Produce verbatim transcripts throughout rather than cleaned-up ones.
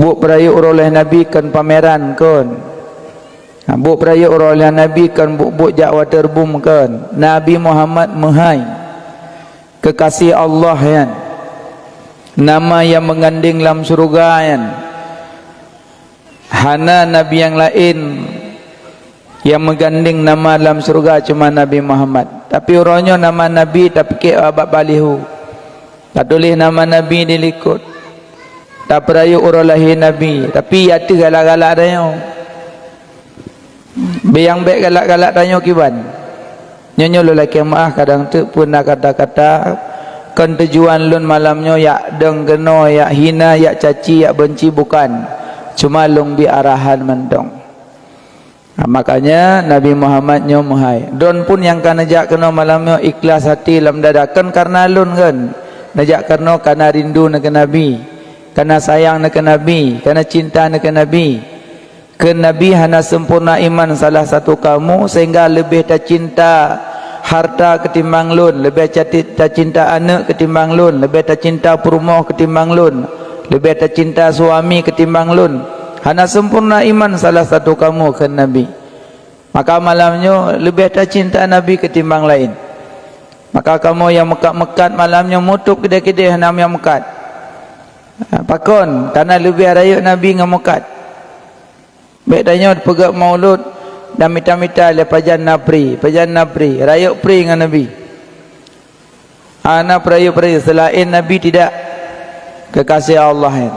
Buet peurayeuk uroe lahé Nabi kon pameran kon. Ha, buet peurayeuk uroe lahé Nabi kon buet-buet jak waterboom kon. Nabi Muhammad meuhai keukasih Allah nyan, nama nyang meugandeng lam syeuruga nyan. Hana nabi nyang laén nyang meugandeng nama lam syeuruga, cuma Nabi Muhammad. Tapi uroe nyoe nama nabi tapike bak baliho, tatuléh nama nabi di likot, tapeurayeuk uroe lahé nabi, tapi ateueh galak-galak tanyoe. Bék nyang bék galak-galak tanyoe kiban. Nyoe, nyoe lôn lakée meuáh, kadang teuk peue na kata-kata, kon tujuan lôn malam nyoe yak dong keunoe, yak hina, yak caci, yak beunci, bukan. Cuma lôn bi arahan mantong. Nah, makanya Nabi Muhammad nyoe meuhai. Droen pun nyang ka neujak keunoe malam nyoe ikhlas hati lam dada, kon kareuna lôn kon. Neujak keunoe kareuna rindu neukeu Nabi, kareuna sayang neukeu Nabi, kareuna cinta neukeu Nabi. Kheun Nabi, "Hana sempurna iman salah satu kamu sehingga leubeh tacinta harta keutimbang lôn, leubeh cati-, tacinta aneuëk keutimbang lôn, leubeh tacinta peurumoh keutimbang lôn, leubeh tacinta suami keutimbang lôn. Hana sempurna iman salah satu kamu," kheun Nabi. Maka malam nyoe leubeh tacinta Nabi keutimbang laén. Maka kamoe nyang meukat-meukat malam nyoe mutôb keudeh-keudeh hana nyang meukat. Pakon? Kareuna leubeh rayeuk Nabi ngon meukat. Bék tanyoe peugét maulud dan mita-mita lé pajan na pri, pajan na pri, rayeuk pri ngon Nabi. Hana peurayeuk-peurayeuk seulaén Nabi tidak, keukasih Allah nyan.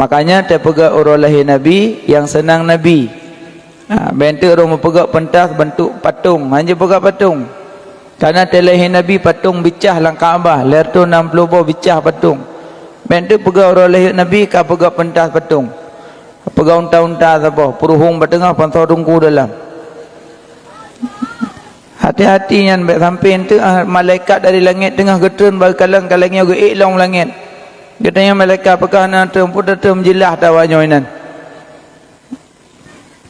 Makanya tapeugét uroe lahé Nabi nyang seunang Nabi. Ha, bék teuk ureuëng meupeugét peuntas beuntuk patong, hana jipeugét patong. Kareuna teulahé Nabi patong bicah lam Ka'bah, lhèe reutôh nam ploh boh bicah patong. Bék teuk peugét uroe lahé Nabi ka peugét peuntas patong. Peugah unta-unta saboh, peuruhueng bak teungoh, pansoe teungku dalam. Hati-hati nyan, bék sampai enteuk, ah, malaikat dari langét teungoh geutreun bak kalon ka lagée nyoe geuék lom langét. Geutanyoe malaikat peugah na treun, peue treun jilah tawa nyoe nan.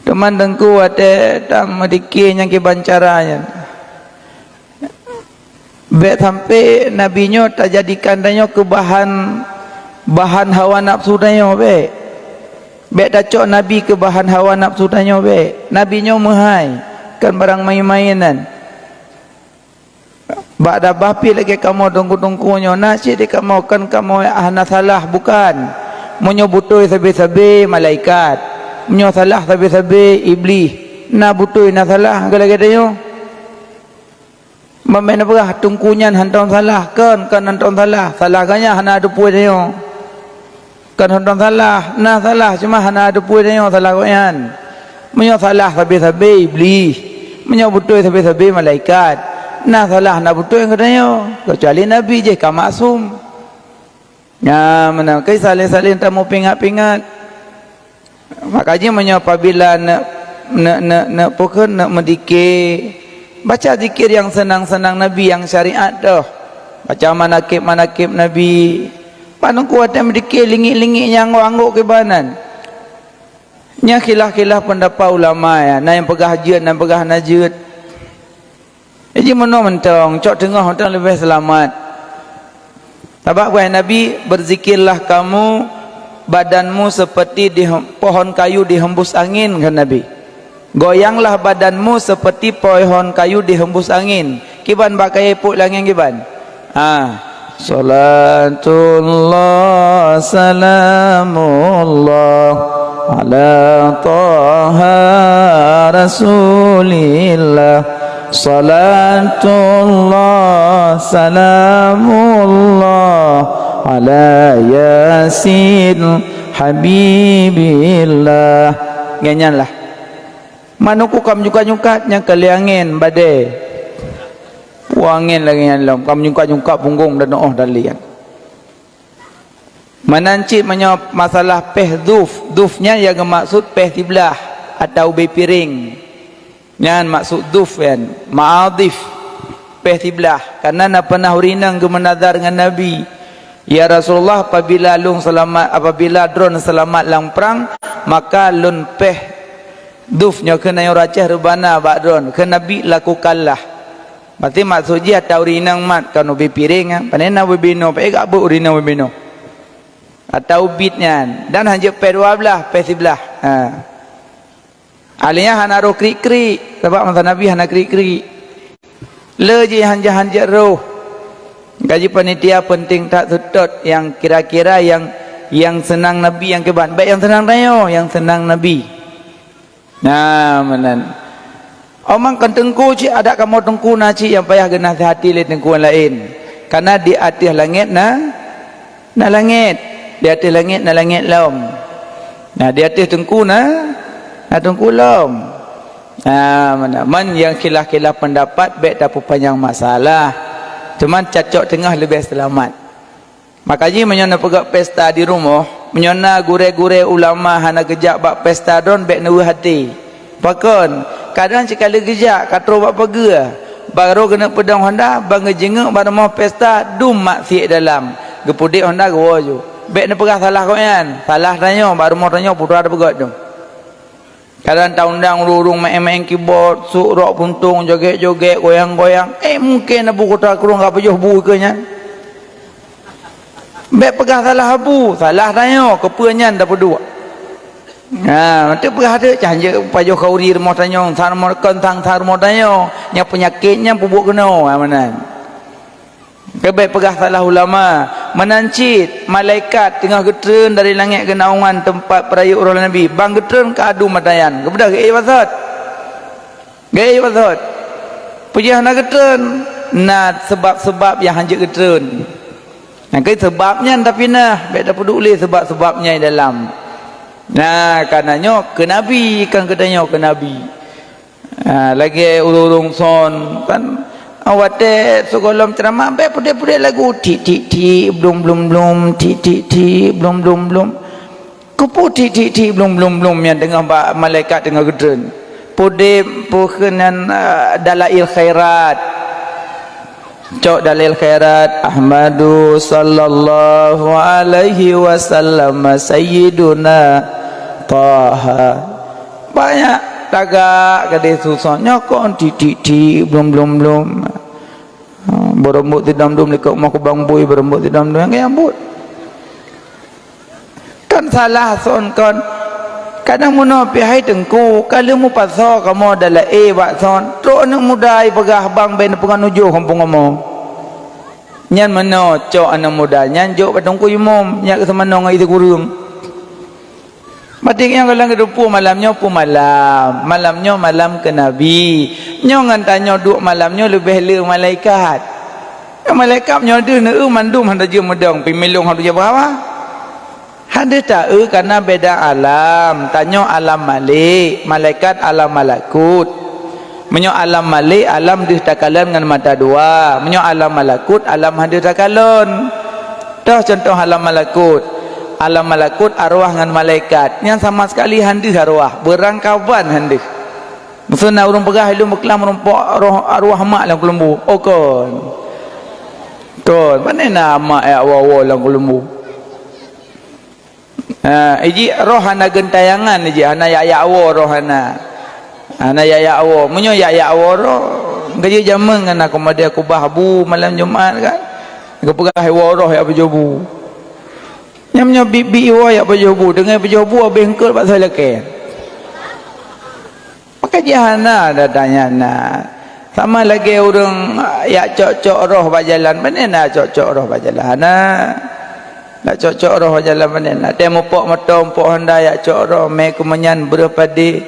Teuma teungku watée tameudike nyang kiban cara nyan. Bék sampai Nabi nyoe tajadikan tanyoe keu bahan, bahan hawa nafsu tanyoe, bék. Bék tacok Nabi keu bahan hawa nafsu tanyoe, bék. Nabi nyoe meuhai, kon barang maén-maén nan. Bak dabah pih lagée kamoe teungku-teungku nyoe, na cit di kamoe, kon kamoe hana salah, bukan. Meunyoe beutôi sabe-sabe malaikat, meunyoe salah sabe-sabe Iblih, na beutôi na salah, lagée-lagée tanyoe. Ban bék neupeugah teungku nyan hantom salah, kon, kon hantom salah, salah gobnyan hana teupeue tanyoe. Kon hantom salah, na salah, cuma hana teupeue tanyoe salah gobnyan. Meunyoe salah sabe-sabe Iblih, meunyoe beutôi sabe-sabe malaikat, na salah na beutôi geutanyoe, keucuali Nabi jih ka maksum. Nyan meunan, keu saléng-saléng tameupingat-pingat. Maka jih meunyoe apabila neuk, neuk, neuk, neuk peukheun, neuk meudike, baca zikir nyang seunang-seunang Nabi nyang syariat toh. Baca manakib-manakib Nabi. Ban teungku watée meudike lingik-lingik nyang anggok-anggok kiban nan. Nyan khilaf-khilaf peundapat ulama, ya. Na nyang peugah jeuet, na nyang peugah hana jeuet. Jadi meunoe mantong, cok teungoh mantong leubeh seulamat. Sabab kheun Nabi, "Berzikirlah kamu, badanmu seperti dihem-, pohon kayu dihembus angin," kheun Nabi. "Goyanglah badanmu seperti pohon kayu dihembus angin." Kiban bak kayée pok lé angin kiban? Ah. Salatullah salamullah ala Taha Rasulillah. Salatullah salamullah ala Yasin Habibillah. Nyan lah. Manuk ku kam nyukat-nyukat nyang keu lé angén badée. Peue angén lagée nyan lom, kam nyukat-nyukat punggong dan oh dan lian. Meunan cit meunyoe masalah péh dhuf, dhuf nyan nyang geumaksud péh siblah atau ubé piréng. Nyan maksud dhuf nyan, ma'adhif, péh siblah. Kareuna na peunah ureuëng inong geumeunazar ngon Nabi, "Ya Rasulullah, apabila lôn seulamat, apabila droen seulamat lam prang, maka lôn péh dhuf nyoe keunan nyoe racéh reubana bak droen." Kheun Nabi, "Lakukanlah." Berarti maksud jih ata ureuëng inong mat kon ubé piréng, ah. Pane na ubé binoe, paé gak beuet ureuëng inong ubé binoe. Atau ubit nyan. Dan hanjeuet péh dua blaih, péh siblaih. Ha. Alèh nyan hana roh krik-krik, sabab masa Nabi hana krik-krik. Le jih hanjeuet-hanjeuet roh. Gaji panitia penting that seutôt nyang kira-kira nyang, nyang seunang Nabi nyang kiban. Bèk nyang seunang tanyoe, nyang seunang Nabi. Nah, meunan. Omang kon teungku cit, adak kamoe teungku na cit nyang payah geunasihati lé teungku nyang laén. Karena di ateueh langét na, na langét. Di ateueh langét na langét lom. Nah, di ateueh teungku na, na teungku lom. Nah, meunan. Man nyang khilaf-khilaf pendapat bèk tapeupanyang masalah. Cuman cocok teungoh leubeh seulamat. Maka jih meunyoe neupeugöt pesta di rumoh, meunyoe na gurèe-gurèe ulama hana geujak bak pesta droen, bèk neuweueh até. Pakon? Kadang sikali geujak ka trôh bak pageue, barô keuneuk peudong honda, ban geujeungeuk bak rumoh pesta, dum maksiet dalam. Geupeuduek honda geuwoe ju. Bèk neupeugah salah gobnyan, salah tanyoe, bak rumoh tanyoe putra teupeugöt dum. Kadang taundang ureueng-ureueng maén-maén keyboard, sôk rok puntông, jogét-jogét, goyang-goyang. Eh, mungken Abu Kota Krueng ka pajoh bu keu nyan. Bèk peugah salah Abu, salah tanyoe, keupeue nyan tapeuduek. Ha, meuteuk peugah teuk, cah jeuet pajoh khauri rumoh tanyoe, sa rumoh kon sang sa rumoh tanyoe. Nyang peunyakét nyan peubuet keunoe, ha, meunan. Keu bèk peugah salah ulama. Meunan cit, malaikat teungoh geutreun dari langét keunaungan teumpat peurayeuk roh Nabi. Ban geutreun ka adu mata nyan. Geubeudôh geuék bak sot. Geuék bak sot. Peue jih hana geutreun? Na seubab-seubab nyang hanjeuet geutreun. Nyang keu seubab nyan tapi na, bèk tapeuduek lé seubab-seubab nyang dalam. Nah, kana nyoe keu Nabi, kon keu tanyoe, keu Nabi. Ha, lagèe ureueng-ureueng son, kan, watèe sigohlom ceuramah, bèk peudeh-peudeh lagu, tik, tik, tik, blum, blum, blum, tik, tik, tik, blum, blum, blum. Keupeue tik, tik, tik, blum, blum, blum, nyang teungoh bak malaikat teungoh geutreun? Peudeh, peue kheun nyan, ah, Dalail Khairat. Cok Dalail Khairat, Ahmadu sallallahu alaihi wasallam sayyiduna Taha. Banyak tagak keudeh susah. Nyoe kon tik, tik, tik, blum, blum, blum. Ha, beureumbot sidom dum likot moh kubang bui, beureumbot sidom dum nyang buet. Kan salah son kon. Kadang meunoe pih hai teungku, ka lheueh mupasoe kamoe dalaé bak son. Trok aneuk muda ipeugah bang ben peungon ujoh kampung kamoe. Nyan meunoe cok aneuk muda nyan jok bak teungku imum, nyak keu seumanong ai sikureueng. Maté nyang goh lom geuteupeue malam nyoe peue malam. Malam nyoe malam keu Nabi. Nyoe ngon tanyoe duek malam nyoe leubeh le malaikat. Malaikat meunyoe deuh neu mandum hana jeuet meudong, pih milong hana jeuet beuhawa. Hana taeu kana beda alam. Tanyoe alam malik, malaikat alam malakut. Meunyoe alam malik, alam deuh takalon ngon mata dua. Meunyoe alam malakut, alam hana deuh takalon. Toh contoh alam malakut. Alam malakut arwah ngon malaikat. Nyan sama sekali hana deuh arwah, beurangkaban hana deuh. Meuseu na ureueng peugah ilôn beuklam rumpok roh arwah mak lam keulumbu. Oh kon. Kon, pane na mak yak woe-woe lam keulumbu. Ha, iji roh hana geuntayangan iji, hana yak-yak woe roh hana. Hana yak-yak woe. Meunyoe yak-yak woe roh, geujeuet jameun ngon aku model kubah bu malam Jumat kan. Geupeugah woe roh yak pajoh bu. Nyam nyoe bi-bi woe yak pajoh bu, deungon pajoh bu habéh eungkot bak salakée. Maka jih hana datang nyan na. Sama lagée ureuëng yak cok-cok roh bak jalan, pane na cok-cok roh bak jalan? Hana. Dak cok-cok roh bak jalan pane na. Tée mupok moto, mupok honda yak cok roh, mé keumeunyan breuh padé,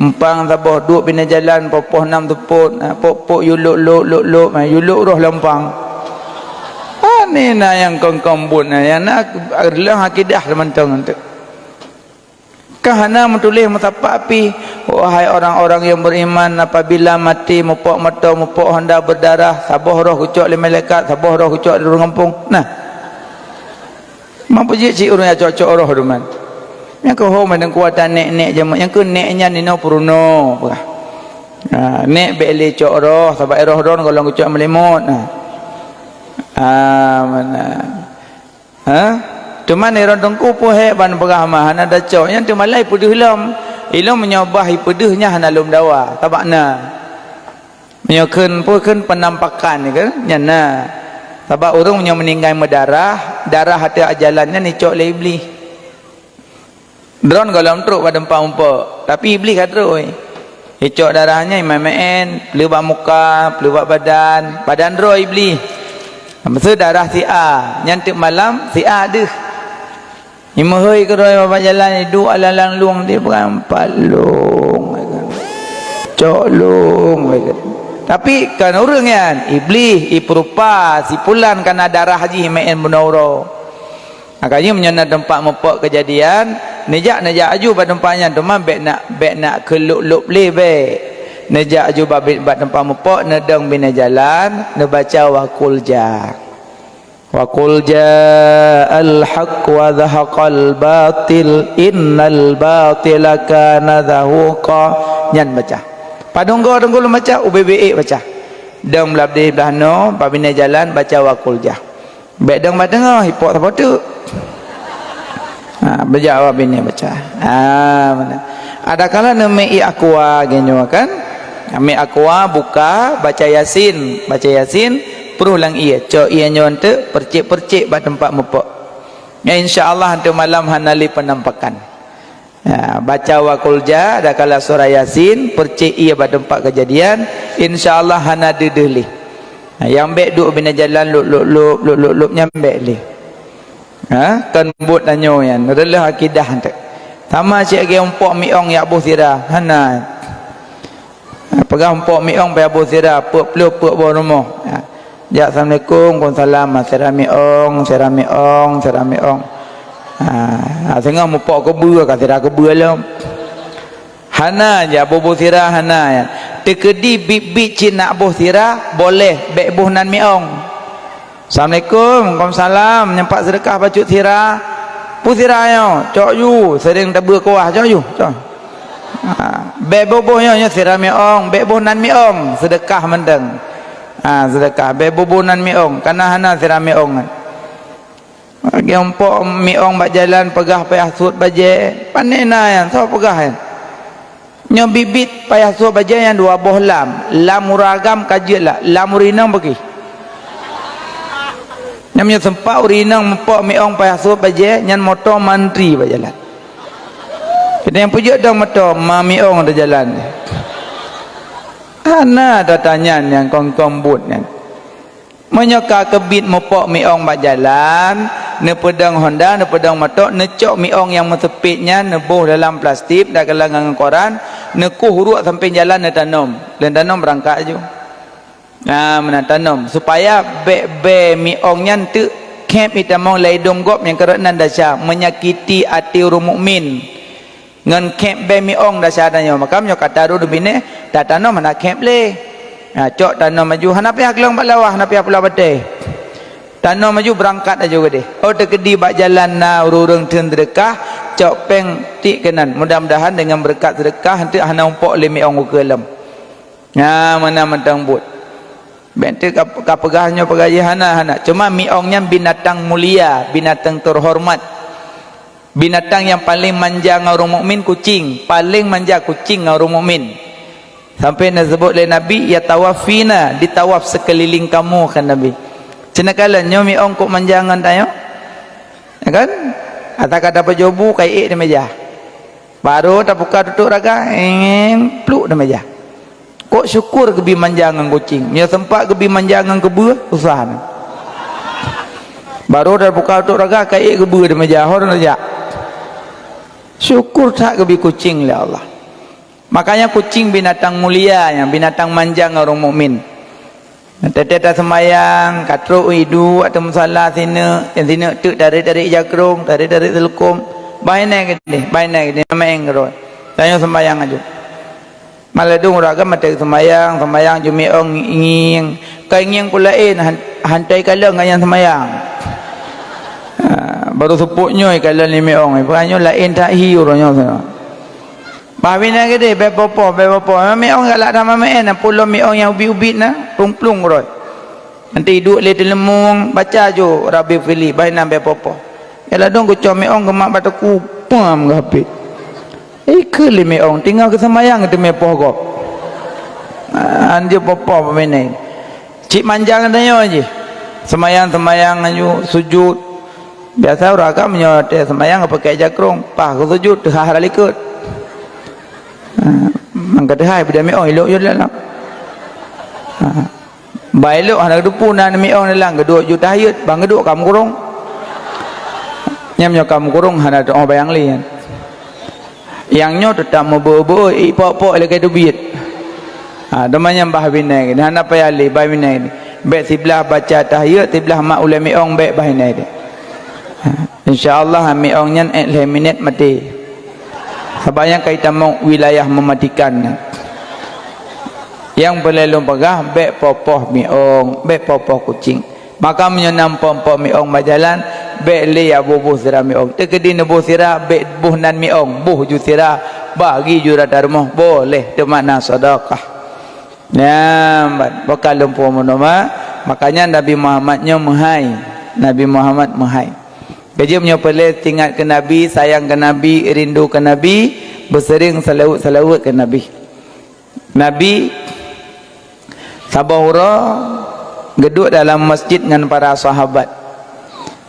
empang saboh duek binéh jalan, poh-poh nam seupôt, na pok-pok yulok lok lok lok, na yulok roh lompang. Pane na nyang kong-kong buet na, nyang na reuloh akidah teumantong teuk. Ka hana meutuléh meusapat pih, "Wahai orang-orang yang beriman, apabila mati mupok moto, mupok honda berdarah, saboh roh geucok lé malaikat, saboh roh geucok lé ureuëng gampông." Nah. Meupeujeuet cit ureuëng nyang cok-cok roh duman. Nyang keuhom ada kuatan nek-nek jameun, nyang keu nek nyan ninoe peurunoe peugah. Ha, nek bék lé cok roh, sabab roh droen gohlom geucok meulimot. Nah. Ha, meunan. Ha? Teuma nirôn teungku peue hék ban peugah mah hana tacok. Nyan teuma lai peudeuh lom. Ilôn meunyoe bah ipeudeuh nyan hana lôn dawa. Sabab na. Meunyoe kheun peue kheun penampakan ni kan? Nyan na. Sabab ureuëng meunyoe meuninggai meudarah, darah ateueh jalan nyan icok lé Iblih. Droeneuh gohlom trok bak teumpat mupok, tapi Iblih ka trok. Icok darah nyan imai-maén, pleubak muka, pleubak badan, badan droe Iblih. Meuseu darah si A, nyan teuk malam si A deuh. Imeuhôi keudroe bak jalan, iduek alang-alang lueng di peugah, "Empat lông," cok lông. Tapi kon ureuëng nyan, Iblih, ipeurupa si pulan kana darah jih maén bunoe uroe. Makajih meunyoe na teumpat mupok keujadian, neujak, neujak aju bak teumpat nyan, teuma bék nak, bék nak keu lôb-lôb lé bék. Neujak aju bak, bak teumpat mupok, neudong binéh jalan, neubaca wa qul ja. Wa qul ja'al haq wa zahaqal batil innal batila kana zahuqa. Nyan baca. Padum goe teungku lôn baca, ubé-bé ék baca. Dong blah deh blah noe, bak binéh jalan baca wa qul ja. Bék dong bak teungoh, ipok saboh teuk. Ha, beujak awak binéh baca. Ha, mana? Adakala neumiek ié aqua geuh nyoe kan? Miek aqua, buka, baca Yasin, baca Yasin, pruh lam ié. Cok ié nyoe teuk, percék-percék bak teumpat mupok. Ya, insya Allah, teuk malam hana lé penampakan. Ya, baca wa qul ja, adakala surah Yasin, percék ié bak teumpat keujadian, insya Allah hana deuh-deuh lé. Ha, nyang bék duek binéh jalan lôb-lôb, lôb-lôb, lôb-lôb, nyang bék lé. Ha? Kon buet tanyoe nyan, reuloh akidah teuk. Sama cit lagée umpok miong jak boh sira, hana. Ha, peugah umpok miong payah boh sira, peuet ploh peuet boh rumoh. Ha. Jak, "Assalamualaikum," "Waalaikumsalam," ha, sira miong, sira miong, sira miong. Ha, ha, singoh mupok keubeue, ka sira keubeue lom. Hana jak boh-boh sira, hana nyan. Teukeudi biet-biet cit nak boh sira, boleh, bék boh nan miong. "Assalamualaikum." "Waalaikumsalam." Nyan pat seudeukah bacut sira. "Peue sira nyoe?" "Cok ju, seuring tabeuet kuah, cok ju, cok." Ha, bék boh-boh nyoe, nyoe sira miong, bék boh nan miong, seudeukah mantong. Ha, seudeukah, bék boh-boh nan miong, kana hana sira miong nyan. Lagée umpok miong bak jalan peugah payah sot bajée, pané na nyan, soe peugah nyan? Nyoe biet-biet payah sot bajée nyan dua boh lam, lam ureuëng agam ka jeuet lah, lam ureuëng inong bagi. Nyan meunyoe seumpat ureuëng inong mumpok miong payah sot bajée, nyan moto mantri bak jalan. Kita nyang peujeuet dong moto, ma miong teujalan. Hana tatanyan nyang kong-kong buet nyan. Meunyoe ka keubiet mupok miong bak jalan, neupeudong honda, neupeudong moto, neucok miong nyang meuseupet nyan, neuboh dalam plastik, dan keulang ngon koran, neukueh uruek sampéng jalan, neutanom. Lheueh tanom beurangkat aju. Nah, meunan tanom, supaya bék bée miong nyan teuk khép itamong lam idong gob nyang keureunan desya, menyakiti até ureuëng mukmin. Ngon khép bée miong desya tanyoe. Maka meunyoe ka taru binéh, tatanom hana khép lé. Ha, cok tanom aju, hana payah glong bak lawah, hana payah pula batée. Tanom aju, beurangkat aju keudeh. Oh, teukeudi bak jalan na ureuëng-ureuëng theun seudeukah, cok péng tiek keunan. Mudah-mudahan deungon beureukat seudeukah, enteuk hana umpok lé miong ukeue lom. Nyan meunan mantong buet. Bék teuk ka, ka peugah nyoe peugah jih hana, hana. Cuma miong nyan binatang mulia, binatang terhormat. Binatang nyang paleng manja ngon ureuëng mukmin kucing, paleng manja kucing ngon ureuëng mukmin. Sampai neuseubut lé Nabi, "Yatawafina, ditawaf seukeuliléng kamoe," kheun Nabi. Ceunakalon nyoe miong kok manja ngon tanyoe? Ya kan? Ata ka tapeujoh bu, ka iék di meja. Barô tapuka tutup raga, éng, pluk di meja. Kok syukur geubi manja ngon kucing. Meunyoe seumpat geubi manja ngon keubeue, susah na. Barô tapuka tutup raga, ka iék keubeue di meja, ho na jak. Syukur that geubi kucing lé Allah. Makanya kucing binatang mulia, nyang binatang manja ngon ureuëng mukmin. Teuntée taseumayang, ka trok iduek ateueh musala sineuk, nyang sineuk teuk tarék-tarék jakrong, tarék-tarék seuleukom. Bah inan keudeh, bah inan keudeh, maén keudroe. Tanyoe seumayang aju. Maladong ureuëng agam maté seumayang, seumayang ju miong ngieng. Ka ngieng peue laén, han-, hantai kalon ngon nyang seumayang. Ha, barô seupôt nyoe kalon lé miong, peue nyoe laén that hi uroe nyoe. Bah binéh keudeh, bék poh-poh, bék poh-poh. Miong galak that meu'en, pulom miong nyang ubit-ubit na, plueng-plueng uroe. Nanti iduek lé teuleumong, baca ju Rabbighfirli, bah inan bék poh-poh. Ya ladong geucok miong geumat bak teungku, pam geuhapit. Ikheun lé miong, tinggai geuseumayang teumé poh gob. Anjeue poh-poh peuminéh. Cit manja ngon tanyoe jih. Seumayang-seumayang laju sujut. Biasa ureueng agam nyoe watèe seumayang geupakèk jakrong, paih geusujut teuhah hana likot. Ha, mangka teuhah bidang miong ilok jih dalam. Ha. Bah ilok hana geuteupeue na miong dalam, geuduek ju tahiyat, ban geuduek ka meukurong. Nyan nyoe ka meukurong hana teuoh bayang lé nyan. Nyang nyoe teutap meubeuet-beuet, ipok-pok lagèe teubiet. Ha, teuma nyan bah binèe gini, hana payah lé bah binèe gini. Bèk siblah baca tahiyat, siblah mak ulèe miong bèk bah binèe gini. Ha, insya Allah miong nyan èk lhèe minèt maté. Sabab nyan ka itamong wilayah mematikan nyan. Nyang peureulèe lôn peugah, bèk poh-poh miong, bèk poh-poh kucing. Maka meunyoe na po-po miong bak jalan, bèk lé ya boh-boh sira miong. Teukeudi neuboh sira, bèk boh nan miong, boh ju sira, bagi ju rata rumoh, boleh, teuma na sedekah. Nyan ban, bukan lumpur meunuma, makanya Nabi Muhammad nyoe meuhai. Nabi Muhammad meuhai. Keujeuet nyoe peureulèe ingat keu Nabi, sayang keu Nabi, rindu keu Nabi, beuseuring seulaweuet-seulaweuet keu Nabi. Nabi saboh uroe geuduek dalam masjid ngon para sahabat.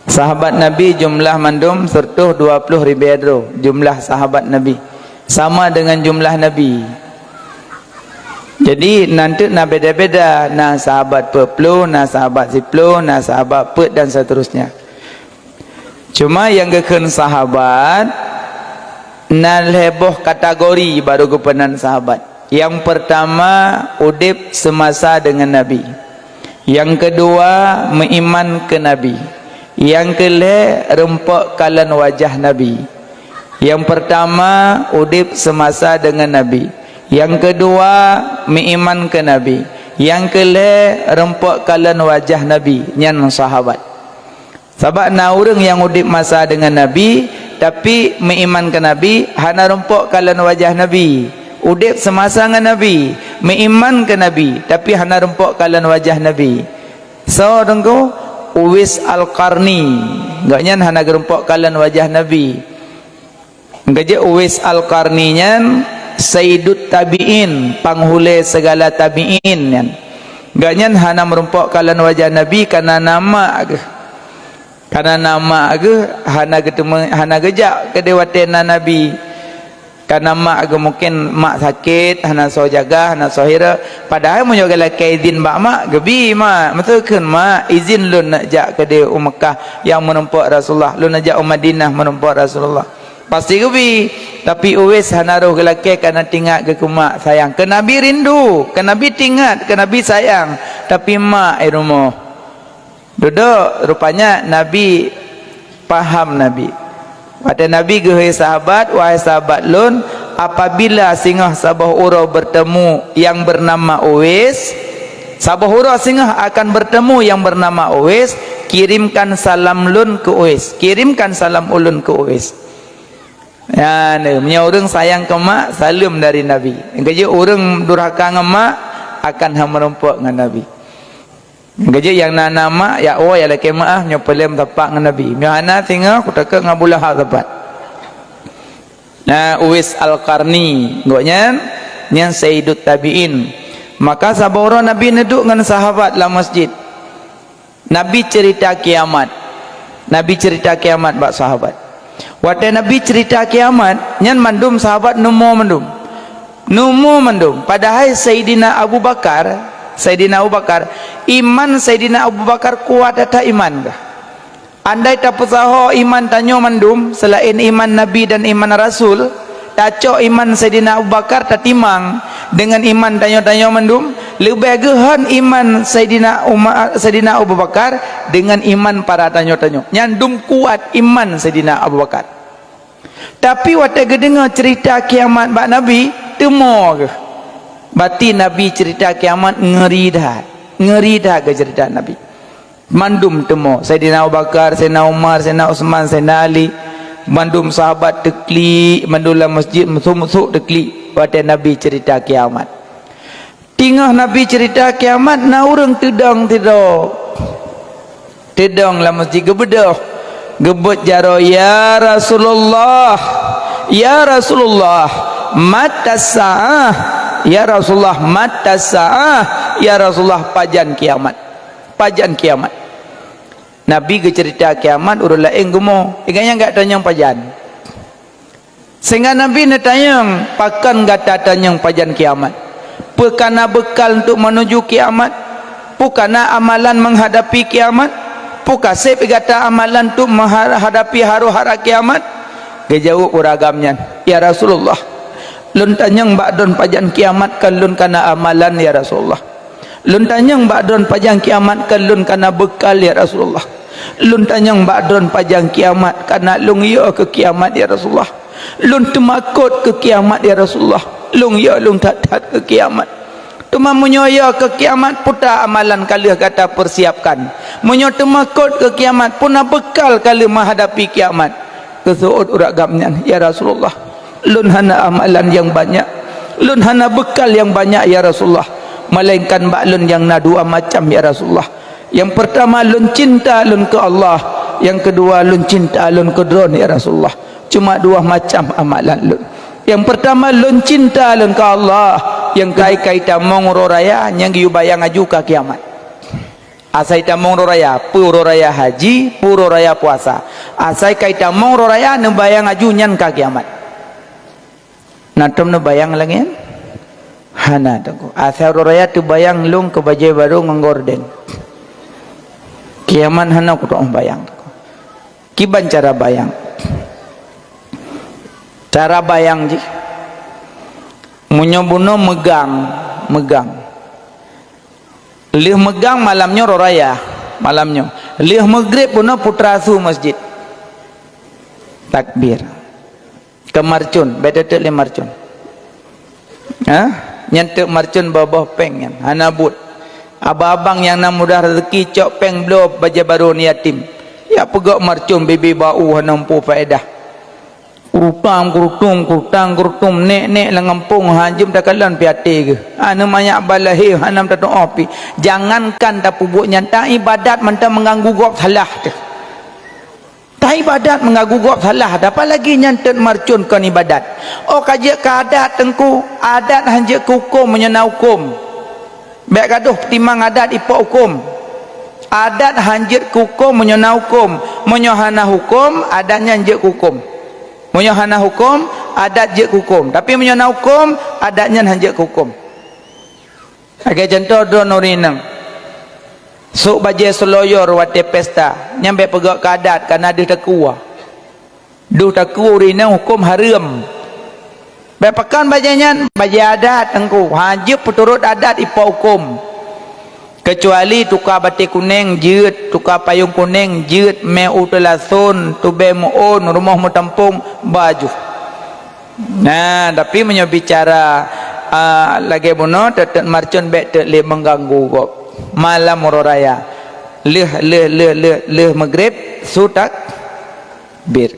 Sahabat Nabi jumlah mandum seratus dua puluh ribèe droe jumlah sahabat Nabi, sama dengan jumlah Nabi. Jadi, nan teuk na beda-beda, na sahabat peuet ploh, na sahabat siploh, na sahabat peuet dan seterusnya. Cuma nyang geukheun sahabat, na lhèe boh kategori baru geupeunan sahabat. Nyang peurtama, udép seumasa deungon Nabi. Nyang keudua, meuiman keu Nabi. Nyang keulhèe, rumpok kalon wajah Nabi. Nyang peurtama, udép seumasa deungon Nabi. Nyang keudua, meuiman keu Nabi. Nyang keulhèe, rumpok kalon wajah Nabi. Nyan sahabat. Sabab na ureueng nyang udép masa deungon Nabi, tapi meuiman keu Nabi, hana rumpok kalon wajah Nabi. Udép seumasa ngon Nabi, meuiman keu Nabi, tapi hana rumpok kalon wajah Nabi. Soe teungku? Uwais Al-Qarni. Gobnyan hana geurumpok kalon wajah Nabi. Geujak Uwais Al-Qarni nyan Sayyidut Tabi'in, panghulèe sigala tabi'in nyan. Gobnyan hana meurumpok kalon wajah Nabi kareuna na mak geuh. Kareuna na mak geuh hana geuteumé, hana geujak keudéh watèe na Nabi. Kareuna mak geuh mungken mak sakét, hana soe jaga, hana soe hira. Padahai meunyoe geulakèe izin bak mak, geubi mak. Meuteukheun mak, izin lôn neuk jak keudéh u Meukah nyang meurumpok Rasulullah, lôn neuk jak u Madinah meurumpok Rasulullah. Pasti geubi, tapi Uwais hana roh geulakèe kareuna teuingat geuh keu mak sayang. Keu Nabi rindu, keu Nabi teuingat, keu Nabi sayang, tapi mak i rumoh. Dudoe, rupanya Nabi paham Nabi. Watèe Nabi geuhôi sahabat, "Wahai sahabat lôn, apabila singoh saboh uroe bertemu yang bernama Uwais, saboh uroe singoh akan bertemu yang bernama Uwais, kirimkan salam lôn keu Uwais, kirimkan salam ulôn keu Uwais." Nyan, meunyoe ureueng sayang keu mak, saleuem dari Nabi. Nyang keujeuet ureueng durhaka ngon mak, akan hana meurumpok ngon Nabi. Nyang keujeuet nyang na, na mak, jak woe, jak lakèe meu'ah, nyoe peureulèe meusapat ngon Nabi. Meunyoe hana, singoh kutakot ngon Abu Lahab sapat. Na Uwais Al-Qarni, gobnyan, nyan Sayyidut Tabi'in. Maka saboh uroe Nabi neuduek ngon sahabat lam masjid. Nabi ceurita kiamat. Nabi ceurita kiamat bak sahabat. Watèe Nabi ceurita kiamat, nyan mandum sahabat neumo mandum. Neumo mandum. Padahai Saidina Abu Bakar, Saidina Abu Bakar, iman Saidina Abu Bakar kuat that iman geuh. Andai tapeusaho iman tanyoe mandum, seulaén iman Nabi dan iman Rasul, tacok iman Saidina Abu Bakar tatimang deungon iman tanyoe-tanyoe mandum, leubeh geuhon iman Saidina Umar, Saidina Abu Bakar deungon iman para tanyoe-tanyoe. Nyan dum kuat iman Saidina Abu Bakar. Tapi watèe geudeungoe ceurita kiamat bak Nabi, teumo geuh. Bati Nabi ceurita kiamat ngeuri that. Ngeuri that geuh ceurita Nabi. Mandum teumo, Saidina Abu Bakar, Saidina Umar, Saidina Utsman, Saidina Ali, mandum sahabat teuklik, mandum lam masjid meusuk-meusuk teuklik watèe Nabi ceurita kiamat. Teungoh Nabi ceurita kiamat, na ureueng teudong sidroe. Teudong lam masjid geubeudôh, geubeuet jaroe, "Ya Rasulullah, ya Rasulullah, matas sa'ah? Ya Rasulullah, matas sa'ah? Ya Rasulullah, pajan kiamat?" Pajan kiamat. Nabi geuceurita kiamat, ureuëng laén geumoe. Ingat nyang gak tanyong pajan. Sehingga Nabi neutanyong, "Pakon gata tanyong pajan kiamat? Peu ka na beukal untuk menuju kiamat? Peu ka na amalan menghadapi kiamat? Peu ka sép gata amalan untuk menghadapi haru-hara kiamat?" Geujaweueb ureuëng agam nyan, "Ya Rasulullah, lôn tanyong bak droen pajan kiamat kon lôn ka na amalan, ya Rasulullah." Lôn tanyong bak droen pajan kiamat kon lôn ka na beukal, ya Rasulullah. Lôn tanyong bak droen pajan kiamat ka na lôn yo keu kiamat, ya Rasulullah. Lôn teumakot keu kiamat, ya Rasulullah. Lôn yo lôn that-that keu kiamat. Teuma meunyoe yo keu kiamat, peue ta amalan ka lheueh gata peusiapkan? Meunyoe teumakot keu kiamat, peue na beukal ka lheueh meuhadapi kiamat? Geuseuôt ureuëng agam nyan, "Ya Rasulullah, lôn hana amalan nyang banyak, lôn hana beukal nyang banyak, ya Rasulullah, melainkan bak lôn nyang na dua macam, ya Rasulullah. Nyang peurtama, lôn cinta lôn keu Allah, nyang keudua, lôn cinta lôn keu droen, ya Rasulullah. Cuma dua macam amalan lôn. Nyang peurtama, lôn cinta lôn keu Allah, nyang kai-kai tamong uroe raya, nyang geuyue bayang aju ka kiamat." Asai tamong uroe raya, peu uroe raya haji, peu uroe raya puasa. Asai kai tamong uroe raya neubayang aju nyan ka kiamat. Na tom neubayang lagée nyan? Hana, Teungku. Asai uroe raya teubayang lôn keu bajée barô ngon gorden. Kiamat hana kutoh bayang, Teungku. Kiban cara bayang? Cara bayang jih, meunyoe bunoe meugang, meugang. Lheueh meugang malam nyoe uroe raya, malam nyoe. Lheueh meugreb bunoe putra su masjid. Takbir. Keu marcon, bék teuteuek lé marcon. Ha? Nyan teuk marcon boh-boh péng nyan, hana buet. Abang-abang nyang na mudah rezeki cok péng bloe bajée barô aneuk yatim. Ya peugok marcon bibi bau hana muphom faedah. Kurutang, kurutum, kurutang, kurutum, nék-nék lam gampông, ha, jeuem takalon pih até geuh. Aneuk manyak ba lahé, hana tateuoh pih. Jangankan tapeubuet nyan, taibadat mantong meuganggu gob salah teuh. Taibadat meuganggu gob salah, apalagi nyan teuk marcon kon ibadat. Oh, ka jeuet keu adat, Teungku, adat han jeuet keu huköm meunyoe na huköm. Bék gadoh peutimang adat ipok huköm. Adat han jeuet keu huköm meunyoe na huköm. Meunyoe hana huköm, adat nyan jeuet keu huköm. Meunyoe hana huköm, adat jeuet keu huköm. Tapi meunyoe na huköm, adat nyan han jeuet keu huköm. Lagée cuntoh droeneuh ureuëng inong. Sôk bajée seuloyor watée pesta, nyan bék peugok keu adat, kana deuh takue. Deuh takue ureuëng inong huköm hareuem. Bék pakon bajée nyan, bajée adat Teungku, hana jeuet peuturot adat ipok huköm. Keucuali tuka baté kunéng jeuet, tuka payong kunéng jeuet, mé u teulason, tubée meuôn, rumoh meutumpông, baju. Nah, tapi meunyoe bicara, a, lagée bunoe, teuteuek marcon bék teuk lé meuganggu gob. Malam uroe raya, lheueh, lheueh, lheueh, lheueh, lheueh meugreb, su takbir.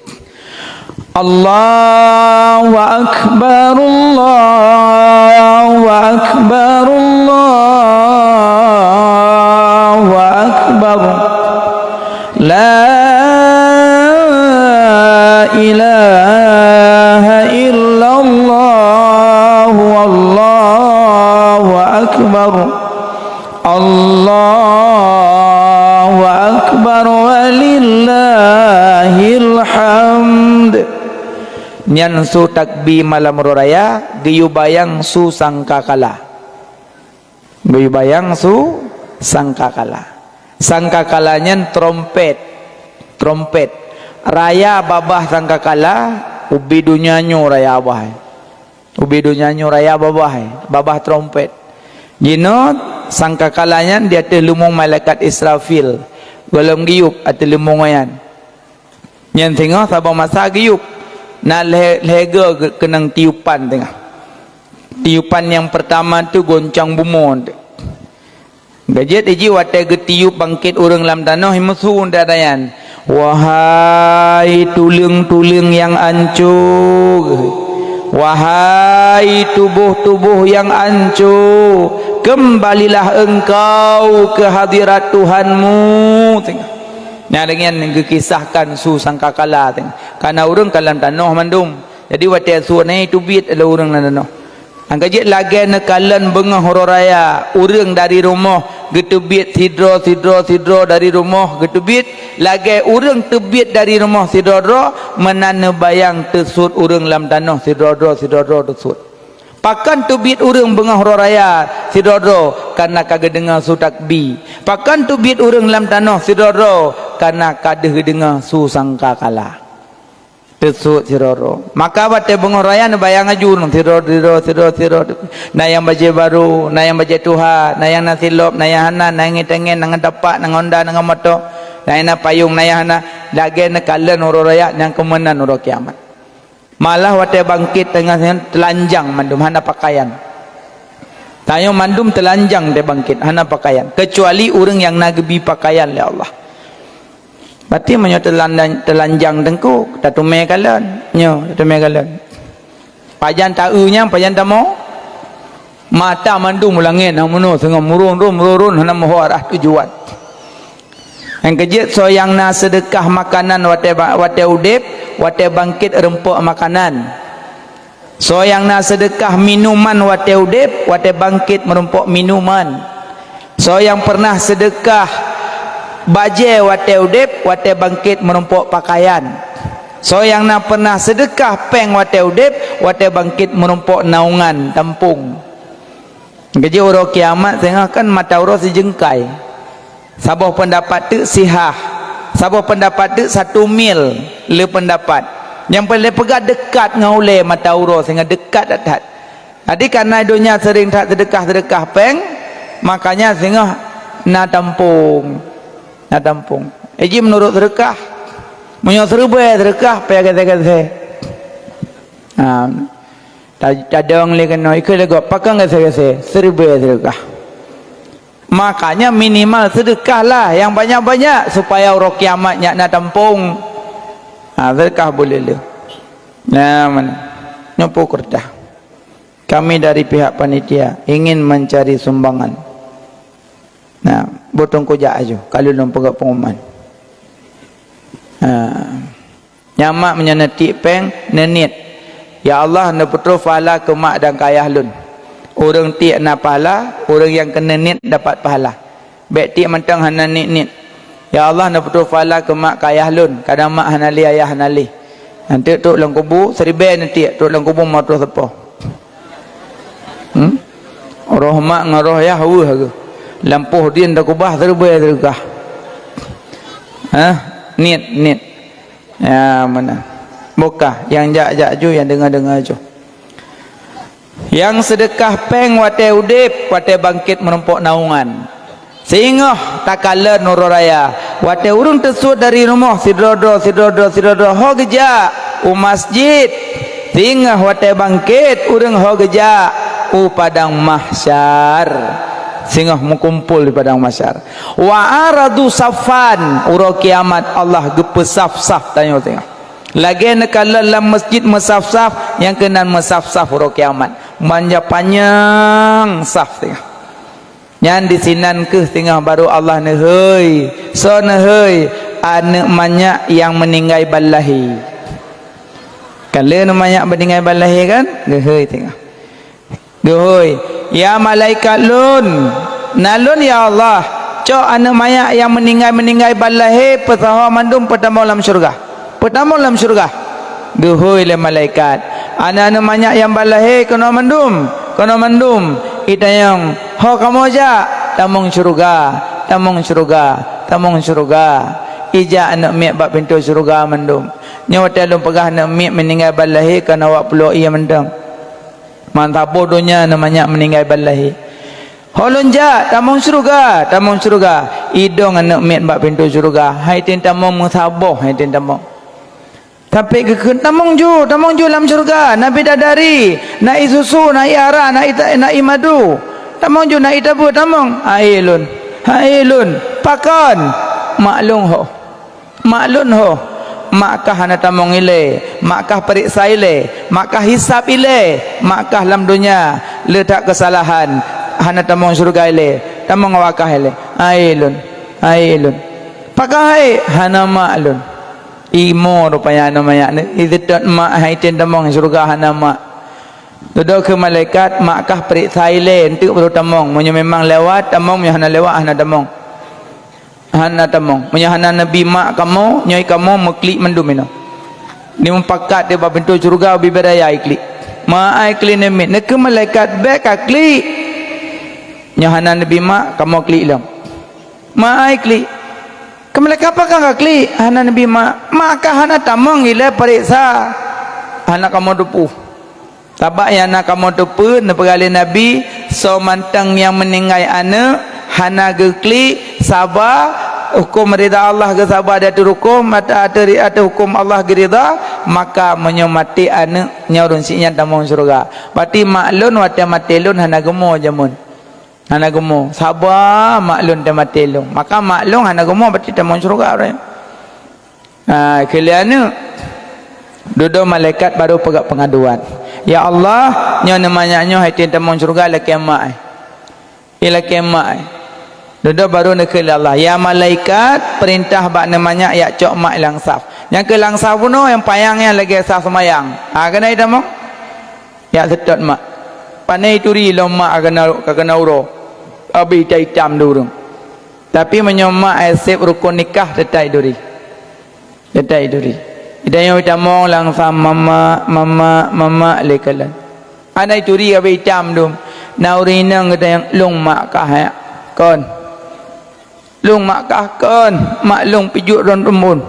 Allahu akbar, Allahu akbar, Allahu akbar. La ilaha illallah, wallahu akbar. Allahu akbar, walillahil hamd. Nyan su takbir malam uroe raya, geuyue bayang su sangkakala. Geuyue bayang su sangkakala. Sangkakala nyan trompet. Trompet. Raya babah sangkakala, ubé donya nyoe raya babah. Ubé donya nyoe raya babah, babah trompet. Jinoe sangkakala nyan di ateueh leumong malaikat Israfil. Gohlom geuyueb ateueh leumong nyan. Nyan singoh saboh masa geuyueb. Na lhée, lhée goe keunong tiupan teungoh. Tiupan nyang peurtama tu goncang bumoe teuh. Ka jeuet jih watée geutiup bangkét ureuëng lam tanoh, meusu dada nyan, "Wahai tuleueng-tuleueng nyang anco, wahai tuboh-tuboh nyang anco, keumbalilah engkau keu hadirat Tuhanmu." Nyan deungon geukisahkan su sangkakala, kana ureuëng ka lam tanoh mandum. Jadi watée su nyan teubiet lé ureuëng lam tanoh. Nyang keujeuet lagée neukalon beungoh uroe raya, ureuëng dari rumoh geuteubiet sidroe, sidroe, sidroe dari rumoh geuteubiet, lagée ureuëng teubiet dari rumoh sidroe-droe, meunan neubayang teusut ureuëng lam tanoh sidroe-droe, sidroe-droe teusut. Pakon teubiet ureuëng beungoh uroe raya sidroe-droe, kareuna ka geudeungoe su takbi. Pakon teubiet ureuëng lam tanoh sidroe-droe, kareuna ka deuh geudeungoe su sangkakala. Teusut sidroe-droe. Maka watée beungoh raya neubayang aju nyoe, sidroe, sidroe, sidroe, sidroe. Na nyang bajée barô, na nyang bajée tuha, na nyang na silop, na nyang hana, na nyang ngieng tangen, na ngon tapak, na ngon honda, na ngon moto, na nyang na payong, na nyang hana. Lagée neukalon uroe raya nyang keumeunan uroe kiamat. Malah watée bangkét teungoh nyan teulanjang mandum, hana pakaian. Tanyoe mandum teulanjang watée bangkét, hana pakaian. Keucuali ureuëng nyang na geubi pakaian lé Allah. Berarti meunyoe teulandan-, teulanjang teungku, tateumé kalon. Nyoe, tateumé kalon. Pajan taeu nyang, pajan tamoe? Mata mandum u langét, na meunoe singoh meuron-ron, meuron-ron, hana meuho arah tujuan. Nyang keujeuet, soe nyang na seudeukah makanan watée ba-, watée udeb, watée bangkét reumpok makanan. Soe nyang na seudeukah minuman watée udeb, watée bangkét meurumpok minuman. Soe nyang peureunah seudeukah bajée watée udeb, watée bangkét meurumpok pakaian. Soe nyang na peureunah seudeukah péng watée udeb, watée bangkét meurumpok naungan, tampong. Geujak uroe kiamat singoh kan mata uroe sijeungkai. Saboh peundapat teuk sihah, saboh peundapat teuk satu mil le peundapat. Nyang paléng peugah deukat ngon ulée mata uroe singoh deukat that-that. Jadi kareuna donya seuring that seudeukah-seudeukah péng, makanya singoh na tampong. Na tampong. Eh, ji meunurot seudeukah. Meunyoe siribée seudeukah, payah gasée-gasée. Ha. Ta-, tadong lé keunoe, ikheun lé gob, pakon gasée-gasée, siribée seudeukah. Makanya minimal seudeukahlah nyang banyak-banyak, supaya uroe kiamat nyak na tampong. Ha, seudeukah buleue. Nah, mana? Nyoe peue keureutah. Kami dari pihak panitia ingin mencari sumbangan. Nah, beutung kujak aju, ka lôn peugah pengumuman. Ha. Nyan mak meunyoe neutiek péng, neuniet, "Ya Allah, neupeutroh pahala keu mak dan keu ayah lôn." Ureuëng tiek na pahala, ureuëng nyang keuneuniet dapat pahala. Bék tiek mantong hana niet-niet. "Ya Allah, neupeutroh pahala keu mak keu ayah lôn, kadang mak hana lé, ayah hana lé." Nanti trok lam kubu, siribée neutiek, trok lam kubu lima reutôh sapo. Hmm? Roh mak ngon roh yah weueh geuh. Lampôh dien takubah siribée seudeukah. Hah? Niet, niet. Ya, mana? Bukah, nyang jak-jak ju, nyang deungoe-deungoe ju. Nyang seudeukah péng watée udeb, watée bangkét meurumpok naungan. Singoh takalon uroe raya, watée ureuëng teusuet dari rumoh, sidroe-droe, sidroe-droe, sidroe-droe ho geujak u masjid. Singoh watée bangkét, ureuëng ho geujak u padang mahsyar. Singoh meukumpul di padang mahsyar. Wa aradu safan, uroe kiamat Allah geupeusaf-saf tanyoe singoh. Lagée neukalon lam masjid meusaf-saf, nyang keunan meusaf-saf uroe kiamat. Manja panyang saf singoh. Nyan disinan kheueh singoh baru Allah neuhôi. Soe neuhôi? Aneuëk manyak nyang meuninggai ban lahé. Ka lheueh aneuëk manyak meuninggai ban lahé kan? Geuhôi singoh. Geuhôi, "Ya malaikat lôn, na lôn ya Allah, cok aneuëk manyak nyang meuninggai-meuninggai ban lahé peusahoe mandum peutamong lam syeuruga. Peutamong lam syeuruga." Geuhôi lé malaikat, "Aneuëk-aneuëk manyak nyang ban lahé keunoe mandum, keunoe mandum." Itanyong, "Ho kamoe jak?" "Tamong syeuruga, tamong syeuruga, tamong syeuruga." Ijak aneuëk miet bak pintoe syeuruga mandum. Nyoe watée lôn peugah aneuëk miet meuninggai ban lahé keunoe awak pulo ié mantong. Meusaboh donya aneuëk manyak meuninggai ban lahé. "Ho lôn jak, tamong syeuruga, tamong syeuruga." Idong aneuëk miet bak pintoe syeuruga, hai tém tamong meusaboh, hai tém tamong. Tapi geukheun, "Tamong ju, tamong ju lam syeuruga, na bidadari, na ie susu, na ie ara, na ie ta-, na ie madu. Tamong ju, na ie tabeue, tamong." "Hai lôn, hai lôn." "Pakon?" "Mak lôn ho." "Mak lôn ho, mak kah hana tamong ilée, mak kah peuriksa ilée, mak kah hisab ilée, mak kah lam donya le that keusalahan, hana tamong syeuruga ilée, tamong awak kah ilée." "Hai lôn, hai lôn." "Pakon hai?" "Hana mak lôn." Imo rupanya aneuëk manyak nyoe, iseutôt mak hai tém tamong syeuruga hana mak. Dudoe kheun malaikat, mak kah peuriksa ilée, eunteuk baru tamong. Meunyoe memang lewat, tamong, meunyoe hana lewat, hana tamong. Hana tamong. Meunyoe hana neubi mak kamoe, nyoe kamoe meuklik mandum inoe. Di mupakat di bak pintoe syeuruga, ubé-bé raya iklik. Ma ai klik neumiet, neukheun malaikat, bék ka klik. Nyoe hana neubi mak, kamoe klik lom. Ma ai klik. Keumalaikat pakon ka klik, hana neubi mak. Mak ka hana tamong ilée peuriksa. Hana kamoe teupeu. Sabab nyang na kamoe teupeu, neupeugah lé Nabi, soe mantong nyang meuninggai aneuëk, hana geuklik, saba, huköm rida Allah geusaba di ateueh huköm, ateueh, ateueh, ateueh huköm Allah geurida, maka meunyoe maté aneuëk, nyoe ureuëng syiek nyan tamong syeuruga. Berarti mak lôn watée maté lôn hana geumo jameun. Hana geumo. Saba mak lôn teumaté lôn. Maka mak lôn hana geumo berarti tamong syeuruga ureuëng. Ha, keu lé aneuëk. Dudoe malaikat baru peugah peungaduan. "Ya Allah, nyoe neumanyak nyoe hai tem tamong syeuruga lakée mak ai." Ilakée mak ai. Dudoe baru neukheun lé Allah. "Ya malaikat, peurintah bak neumanyak jak cok mak lam saf." Nyang keu lam saf bunoe nyang panyang nyan lagée saf seumayang. Ha, keunan itamong. Jak seutôt mak. Pane ituri lom mak ka keuna, ka keuna uroe. Abéh itam-itam di ureuëng. Tapi meunyoe mak ai seb rukon nikah, teutap ituri. Teutap ituri. Ida nyang itamong lam saf, "Mama, mama, mama," lé kalon. Hana ituri abéh itam dum. Na ureuëng inong geutanyong, "Lôn mak kah nyak?" "Kon." "Lôn mak kah?" "Kon, mak lôn pijuet droen teumbon."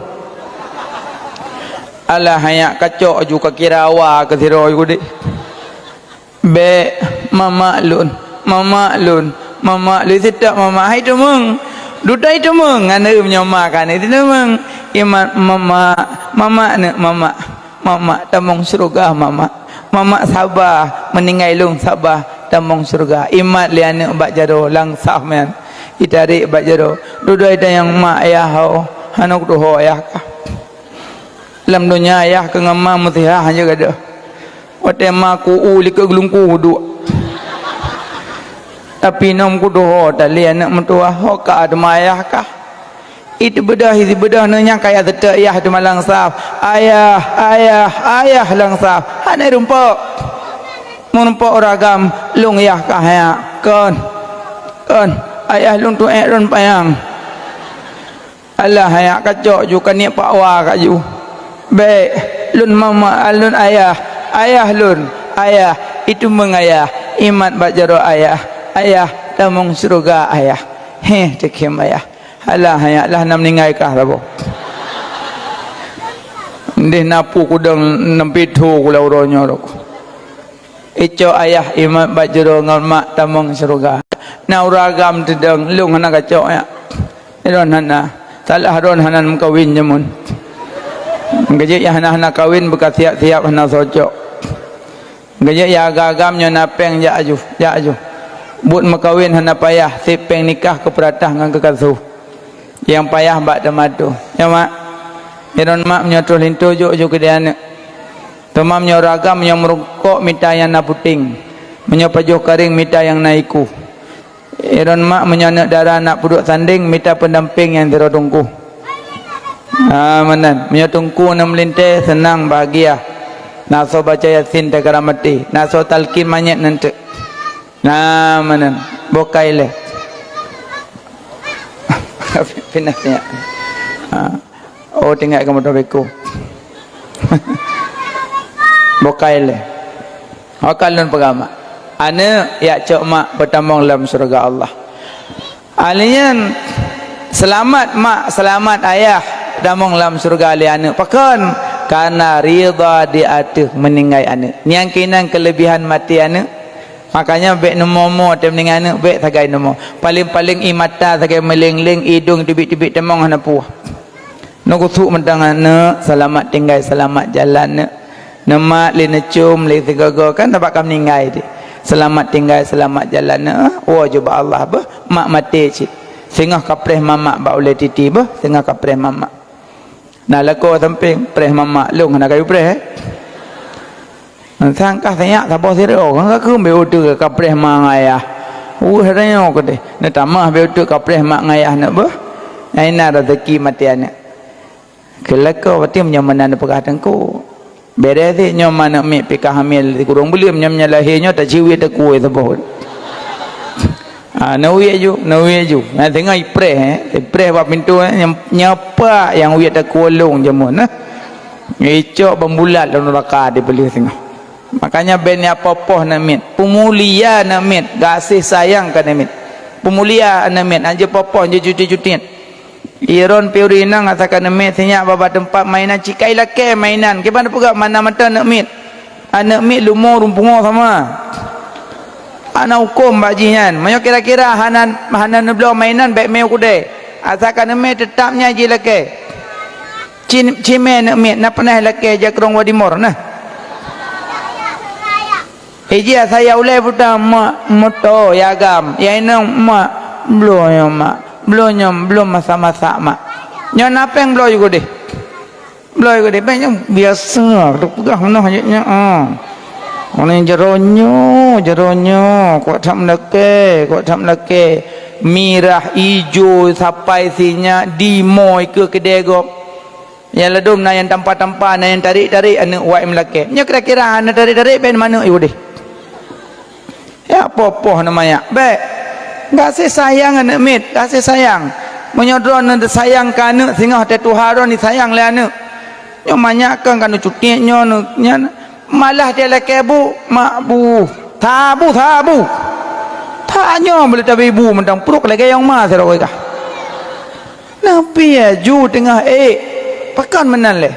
Alah, nyak kacok aju ka kira awa keu sidroe aju deh. "Bék, mama lôn, mama lôn, mama lôn." Seutôt mama hai teumeung. Dudoe hai teumeung, ngan meunyoe mak ka nyan teumeung. Imat, "Mama, mama nyak, mama." Mamak tamong syeuruga, mamak. Mamak saba, meuninggai lôn saba, tamong syeuruga. Imat lé aneuëk bak jaroe, lam saf nyan. Itarek bak jaroe. Dudoe itanyong, "Mak, ayah ho?" "Hana kutuho ayah kah." Lam donya ayah keu ngon ma meusihah hana gadôh. Watée ma ku u likot geulungku duek. Tapi nom kutuho tali aneuëk meutuwah, "Ho ka teuma ayah kah?" Iteubeudoh, iteubeudoh, nyan ka jak seutôt yah teuma lam saf. "Ayah, ayah, ayah," lam saf. Hana rumpok. Meurumpok ureuëng agam, "Lôn yah kah nyak?" "Kon. Kon. Ayah lôn tuék droen panyang." "Alah, nyak kacok ju ka niet pak wa kah ju." "Bék, lôn mama, lôn ayah. Ayah lôn, ayah. Iteumeung ayah. Imat bak jaroe ayah. Ayah, tamong syeuruga ayah." "Heh," teukhém ayah. "Alah, nyak lah na meuninggai kah saboh." Ndeh na peue kudong neupitho ku lam uroe nyoe rot. Icok ayah imat bak jaroe ngon mak tamong syeuruga. Na ureuëng agam teudong, lôn hana kacok nyak. Droen hana. Salah droen hana meukawen jameun. Geujeuet nyang hana-hana kawen beukasiab-siab hana socok. Geujeuet nyang agam-agam nyoe na péng jak aju, jak aju. Buet meukawen hana payah, seb péng nikah keu peuratah ngon keu kasoh. Nyang payah bak teuma tu. Ya, Mak. Droen mak meunyoe troh linto jok ju keudeh aneuëk. Teuma meunyoe ureuëng agam meunyoe meurukok mita nyang na puténg. Meunyoe pajoh karéng mita nyang na iku. Droen mak meunyoe aneuëk dara nak peuduek sandéng mita peundampéng nyang sidroe teungku. Ah, meunan. Meunyoe teungku na meulintée seunang bahagia. Na soe baca Yasin tagara maté. Na soe talkin manyét nan teuk. Na meunan, boh kai lé. Pinah tanya. Ha. Oh, tinggai kamoe tabeko. Boh kai lé. Ho ka lôn peugah mak. Aneuëk jak cok mak peutamong lam syeuruga Allah. Alèh nyan, seulamat mak, seulamat ayah tamong lam syeuruga lé aneuëk. Pakon? Karena ridha di ateueh meuninggai aneuëk. Nyang keunan keuleubihan maté aneuëk. Makanya bék neumo-mo teuh meuninggai aneuëk, bék sagai neumo. Paléng-paléng ie mata sagai meuléng-léng, idong teubiet-teubiet tamong hana puih. Neukhusyuk mantong aneuëk, seulamat tinggai, seulamat jalan aneuëk. Neumat lé neucom lé sigoe-goe, kan sabab ka meuninggai teuh. Seulamat tinggai, seulamat jalan aneuëk, woe ju bak Allah beuh, mak maté cit. Singoh kapreh mamak bak ulée titi beuh, singoh kapreh mamak. Na lakoe sampéng, preh mamak lôn hana kayu preh, eh. Sangkah sinyak saboh sidroe, kan ka keumbée uteue kapreh ma ngon ayah. Weueh tanyoe keudeh, neutamah bée uteue kapreh mak ngon ayah aneuëk beuh. Nyang na rezeki maté aneuëk. Keu lakoe berarti meunyoe meunan neupeugah teungku. Beres sih nyoe ma aneuk miet pih ka hamil sikureueng buleuen, nyoe meunyoe lahé nyoe taciwit takue saboh. Ah, neuwiet ju, neuwiet ju. Nah, teungoh ipreh, eh. Ipreh bak pintoe, eh. Nyam-, nyapa nyang wiet takue lôn jameun, eh. Icok ban bulat lam neuraka dipeuleueh singoh. Makanya ben ya poh-poh aneuk miet. Peumulia aneuk miet, gaséh sayang keu aneuk miet. Peumulia aneuk miet, hanjeuet poh-poh, hanjeuet cutit-cutit. Iron piuri inong asai ka aneuk miet sinyak bak teumpat mainan, cikai lakée mainan. Kiban peugah mana mata aneuk miet. Aneuk miet leumo ureuëng pungo sama. Hana huköm bak jih nyan. Meunyoe kira-kira hana, hana neubloe mainan, bék mé u keudè. Asai ka aneuk miet teutap nyai jih lakée. Cin-, cimé aneuk miet, na peunaih lakée jakrong wadimor, nah. Ijia saya ulée buta mak moto ya agam. Ya inong mak, bloe nyoe mak. Bloe nyoe, bloe masak-masak mak. Nyoe na péng bloe ju keudeh. Bloe ju keudeh, péng nyoe biasa, tu peugah meunoh jeuet nyoe, ah. Ulée jaroe nyoe, jaroe nyoe, kuat that meulakée, kuat that meulakée. Mirah, ijo, sapai sinyak, dimoe keu keudè gob. Nyang ladôm na nyang tampa-tampa, na nyang tarék-tarék aneuk wai meulakée. Nyoe kira-kira aneuk tarék-tarék ben manök ju deh. Ya poh-poh na manyak. Bék. Gaséh sayang aneuk miet, gaséh sayang. Meunyoe droeneuh sayang keu aneuk, singoh teuh tuha droeneuh sayang lé aneuk. Nyoe manyak kan ka neucutit nyoe nyan. Malah dia lakée bu, mak bu. Tha bu, tha bu. Tha nyoe boleh tabi bu mantong pruek lagée nyang ma sidroe kah. Napi aju teungoh ék? Pakon meunan lé?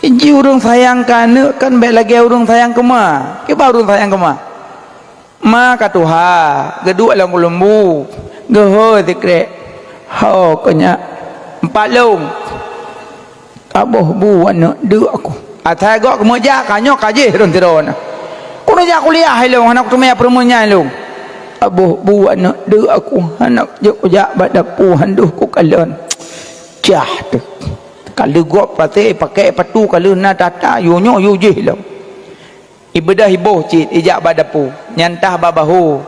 Ji ureuëng sayang keu aneuk kan bék lagée ureuëng sayang keu ma. Kiban ureuëng sayang keu ma? Ma ka tuha, geuduek lam keulumbu, geuhôi sikrek. Ho keu nyak, empat lôn. Ka boh bu aneuk deuk aku. Asai gok keumeujak ka nyoe ka jih lôn sidroe na. Keuneuk jak kuliah ilôn, hana kuteumé peureumeun nyan ilôn. Ka boh bu aneuk deuk aku, hana jok kujak bak dapu handôh kukalon. Cah teuh. Ka lheueh gob paséh pakék patu ka lheueh na tata, yue nyoe yue jih lom. Ibeudôh iboh cit ijak bak dapu, nyang tah bak bahô.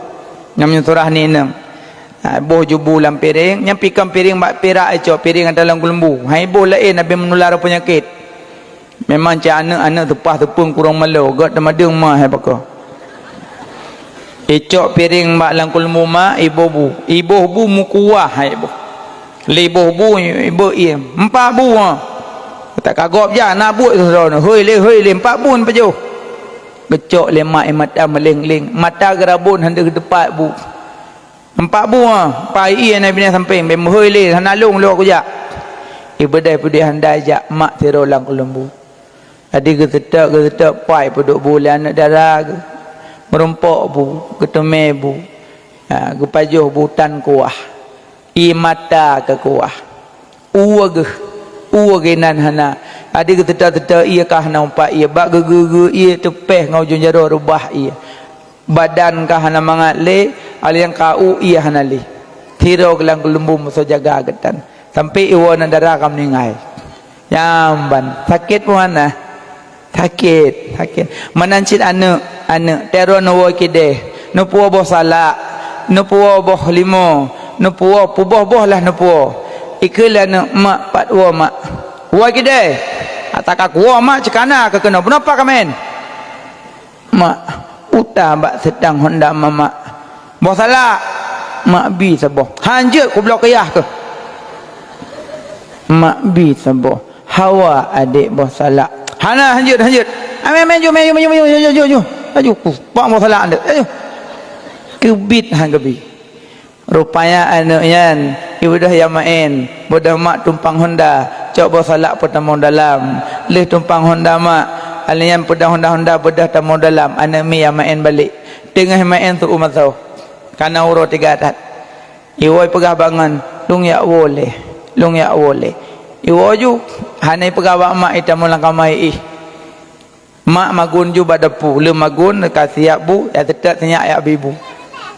Nyang meunyoe surah ni inong. Ha, boh ju bu lam piréng, nyang pikon piréng bak pirak icok piréng ata lam keulumbu. Hai boh laén habéh meunular peunyakét. Memang cit aneuk-aneuk teupah teupeueng kurong malo, gét teumadeueng ma hai pakoe. Icok piréng bak lam keulumbu ma, iboh bu. Iboh bu meukuah hai boh. Lheueh boh bu, iboh ié. Empat bu ha. Tak kagop jak na buet sidroe nyoe. Hôi lé, hôi lé, empat bu neupajoh. Geucok lé mak ié mata meuléng-léng. Mata geurabon hana geuteupat bu. Empat bu ha, pai ié na binéh sampéng, bèk meuhôi lé, hana lôn lôn kujak. Ibeudôh-beudôh handai jak mak sidroe lam keulumbu. Jadi geuseutôt, geuseutôt pai peuduek bu lé aneuk dara geuh. Meurumpok bu, geuteumé bu. Ha, geupajoh bu tan kuah. Ié mata keu kuah. Uwa geuh, uwa geuh nan hana. Jadi geuseutôt-seutôt ié ka hana umpat ié, bak geugeu-geu ié teupéh ngon ujông jaroe reubah ié. Badan ka hana mangat lé, alèh nyang ka u ié hana lé. Sidroe geulang geuleumbu meusoe jaga geutan. Sampoe iwoe aneuk dara ka meuninggai. Nyan ban, sakét pun hana. Sakét, sakét. Meunan cit aneuk, aneuk, teuro neuwoe kideh, neupuwoe boh salak, neupuwoe boh limo, neupuwoe, peuboh-boh lah neupuwoe. Ikheun lé aneuk, "Mak, pat woe, Mak?" "Woe kideh." "Ata ka kuwoe, Mak, cit kana ka keunoe. Bunoe pat ka meu'en?" "Mak, uta bak seutang honda Mamak." "Boh salak?" "Mak, bi saboh." "Hanjeuet kubloe keuyah keuh." "Mak, bi saboh." "Hawa adek boh salak." "Hana, hanjeuet, hanjeuet." "Amé, amé, ju, mé, ju, mé, ju, mé, ju, ju, ju, ju. Laju kupak boh salak aneuk. Laju." Keubiet han geubi. Rupanya aneuk nyan, ibeudôh ya meu'en, beudôh mak tumpang honda, cok boh salak peutamong dalam. Lheueh tumpang honda mak, alèh nyan peudong honda-honda beudôh tamong dalam, aneuk miet ya meu'en balek. Teungoh meu'en seu masa, kana uroe tiga that. Iwoe peugah bangon, "Lôn jak woe lé, lôn jak woe lé." Iwoe ju, hana ipeugah bak mak itamong lam kama ih. Mak magun ju bak dapu, lheueh magun ka siap bu, ya seutôt sinyak ya bi bu.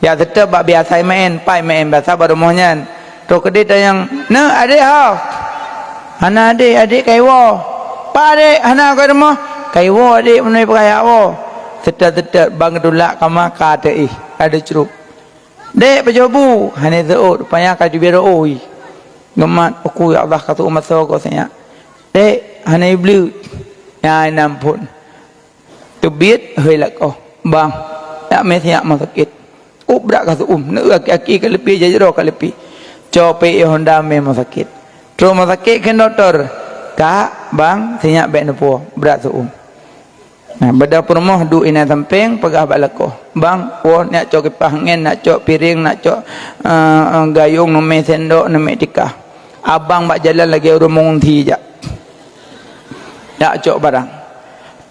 Ya seutôt bak biasa meu'en, pai meu'en biasa bak rumoh nyan. Troh keudeh tanyong, "Neuk, adek ho?" "Hana adek, adek ka iwoe." "Pat adek?" "Hana, ka rumoh." "Ka iwoe adek, meunyoe peugah jak woe." Seutôt-seutôt ban geutulak kama ka ateueh ih, ka deucruek. "Dek, pajoh bu." Hana iseuôt, rupanya ka jubé rô ih. Geumat, "Uku ya Allah, ka seu masa goe sinyak." "Dek, hana ibleuet." Nyan inan phon. Teubiet, hei lakoe, "Bang, jak mé sinyak rumoh sakét." "Oh, brat ka seu-uem." Neu aki-aki ka leupie, jaroe ka leupie. Cok pih Honda mé rumoh sakét. Trok rumoh sakét kheun dokto, "Kak, bang, sinyak bèk neupuwoe, brat seu-uem." Nah, beudoh peurumoh duek inan sampéng, peugah bak lakoe, "Bang, woe, neujak cok kipah angén, neujak cok piréng, neujak cok, eh, eh, gayong, neumè sendok, neumè tikah. Abang bak jalan lagèe ureueng meungungsi jak. Jak cok barang."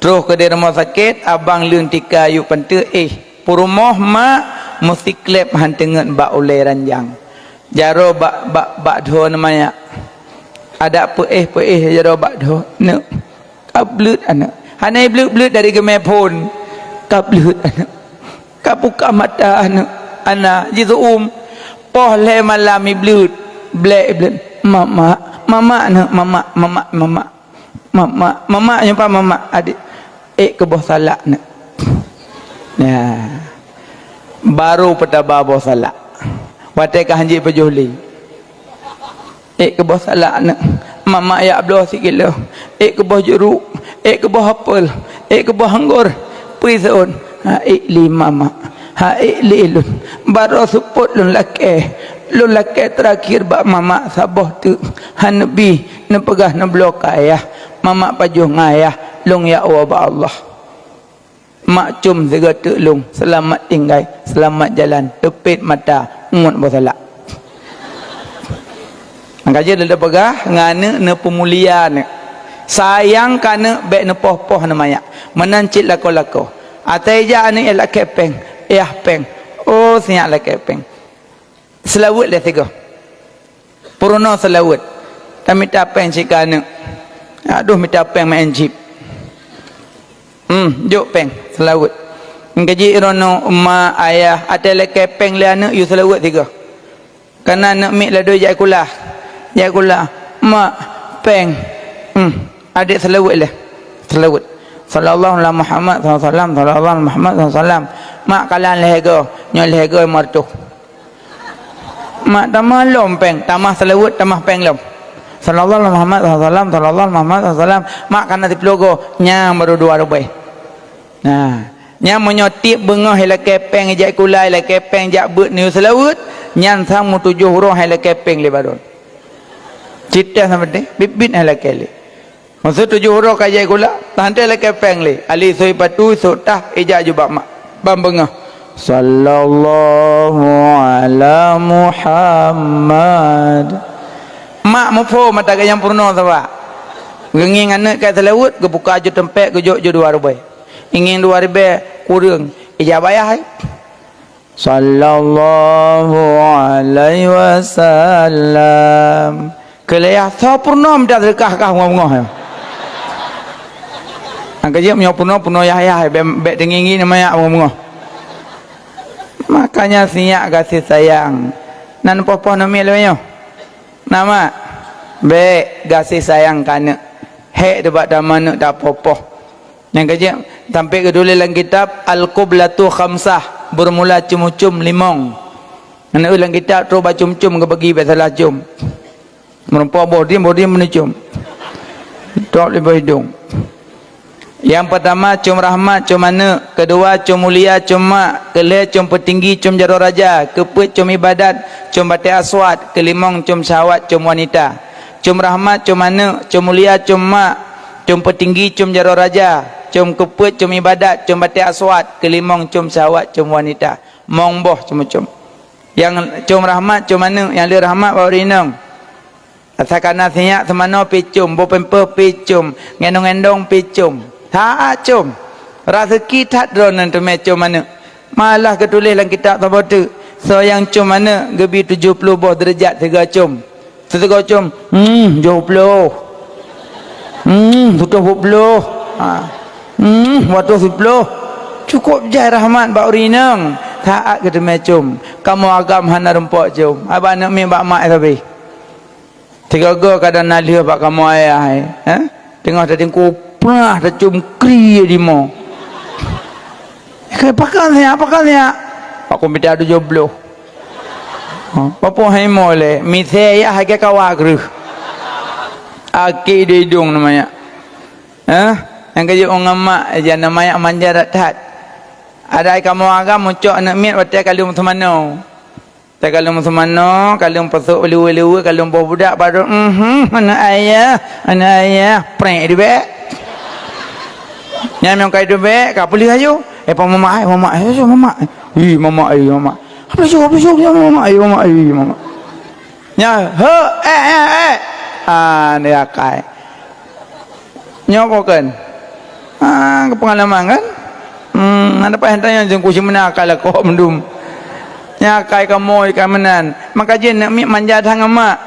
Troh keudéh rumoh sakét, abang leueng tika yub panteuk, éh, peurumoh mak meusiklep han teungeut bak ulèe ranjang. Jaroe bak, bak, bak dhoe neumanyak. Adak peuéh-peuéh jaroe bak dhoe, "Neuk, ka bleuet aneuk." Hana bleuet-bleuet dari geumè phon. "Ka bleuet aneuk. Ka buka mata aneuk." Hana, jiseu-uem. Poh lhèe malam ibleuet. Blèk ibleuet. "Mamak, mamak neuk, mamak, mamak, mamak." "Mamak, mamak, nyoe pat mamak, adik." "Ék keu boh salak neuk." Nah. Baru peutaba boh salak. Watèe ka hanjeuet pajoh lé. "Ék keu boh salak neuk. Mamak jak bloe sikilo. Ék keu boh juruk. Ék keu boh apel. Ék keu boh anggor." Peue seuôn? "Ha ék lé mamak. Ha ék lé lôn. Baroe seupôt lôn lakèe. Lôn lakèe teurakhir bak mamak saboh teuk. Han neubi, neupeugah neubloe keu ayah. Mamak pajoh ngon ayah, lôn jak woe bak Allah." Mak com sigoe teuk lôn, "Seulamat tinggai, seulamat jalan." Teupet mata, ngon boh salak. Maka jeuet lôn peugah, ngon aneuk neupeumulia aneuk. Sayang keu aneuk, bèk neupoh-poh neumanyak. Meunan cit lakoe-lakoe. Watèe jak aneuk, "Yah lakèe péng, yah péng." "Oh, sinyak lakèe péng." Seulaweuet lé sigoe. Peurunoe seulaweuet. Tamita péng cit keu aneuk. "Adoh, mita péng meu'en jip." "Hmm, jok péng, seulaweuet." Nyang keujih droeneuh, mak, ayah, watèe lakèe péng lé aneuk, yue seulaweuet sigoe. Kana aneuk miet ladôm jak sikula. Jak sikula. "Mak, péng." "Hmm, adik seulaweuet lé." Seulaweuet. "Sallallahu ala Muhammad sallallahu alaihi wasallam, sallallahu ala Muhammad sallallahu alaihi wasallam." "Mak, kalon lhèe goe." "Nyoe lhèe goe lhèe reutôh." "Mak, tamah lom péng." Tamah seulaweuet, tamah péng lom. "Sallallahu ala Muhammad sallallahu alaihi wasallam, sallallahu ala Muhammad sallallahu alaihi wasallam." "Mak, kana siploh goe." "Nyan baru dua ribèe." Nah, nyan meunyoe tiep beungoh ilakèe péng jak sikula, ilakèe péng jak beuet neuyue seulaweuet, nyan sang meutujoh uroe ilakèe péng lé baroe. Cit teuh sabe teuh, biet-biet ilakèe lé. Masa tujoh uroe ka jak sikula, teuntèe ilakèe péng lé. Ali sôi patu, sôk tah, ijak jubak mak. Ban beungoh. "Sallallahu ala Muhammad." Mak muphom mata geuh nyang peurunoe saban. Geungieng aneuk ka seulaweuet, geubuka aju teumpèk, geujok ju dua ribèe. Ingieng dua ribèe kureueng, ijak bak ayah, hai. "Sallallahu alaihi wasallam." Keu lé ayah, "Soe peurunoe mita seudeukah kah beungoh-beungoh?" Nyang keujeuet meunyoe peurunoe, peurunoe yah-yah, bèk, bèk teungieng-ngieng manyak beungoh-beungoh. Makanya sinyak gaséh sayang. Nan poh-poh neumiet lé nyoe. Na mak, bèk gaséh sayang keu aneuk. Hék teuh bak tameung aneuk tapoh-poh. Nyang keujeuet, sampoe geutuléh lam kitab Al-Qiblatu Khamsah, beureumola com-com limong. Aneuk lam kitab trok bak com-com geubagi bèk salah com. Meureumpok boh diem, boh diem meunucom. Trok limong idong. Nyang peutama com rahmat, com aneuk. Keudua com mulia, com mak. Keulhèe com peutinggi, com jaroe raja. Keupeuet com ibadat, com batèe aswad. Keulimong com syahwat, com wanita. Com rahmat, com aneuk. Com mulia, com mak. Com peutinggi, com jaroe raja. Com keupeuet, com ibadat, com batèe aswad. Keulimong com syahwat, com wanita. Mong boh com-com. Nyang com rahmat, com aneuk, nyang le rahmat bak ureueng inong. Asai kana sinyak seumanoe pih com, boh pampers pih com, ngendong-ngendong pih com. That com. Raseuki that droeneuh teumé com aneuk. Malah geutuléh lam kitab saboh teuk, soe nyang com aneuk geubri tujoh ploh boh deurajat sigoe com. Sigoe com, hmm, tujoh ploh. Hmm, tujoh ploh. Ha. Hmm, dua ratus sepuluh. Cukôp jai rahmat bak ureueng inong. That geuteumé com. Kamoe agam hana rumpok com. Haba aneuk miet bak mak sabe. Sigoe-goe kadang na lheueh bak kamoe ayah, eh? Teungoh tatingku, prah, tacom kri di mo. Keu pakon siat, pakon siat? Aku mita tujoh ploh. Ha, papo hai mo lé, misé yah hai kawa kreueh. Aki di idong namanya. Eh? Nyang keujeuet ngon mak, ija na manyak manja that-that. Adak kamoe agam mucok aneuk miet watèe ka lheueh meuseumanoe. Watèe ka lheueh meuseumanoe, ka lheueh peusok leue-leue, ka lheueh boh budak, baru, "Mhm, aneuk ayah, aneuk ayah," prek di bèk. Nyan nyang ka di bèk, ka peuleueh ayue. "Eh, pa mamak, eh, mamak, eh, mamak. Ih, mamak, eh, mamak. Apa su, apa su, ya mamak, eh, mamak, eh, mamak." Nyan, "He, eh, eh, eh." Ah, dia akai. Nyoe bukan? Ah, keu pengalaman kan? Hmm, ada paih tanya jengku si meunan akai lakoe mandum. Nyan akai kamoe ka meunan. Maka jih aneuk miet manja that ngon mak.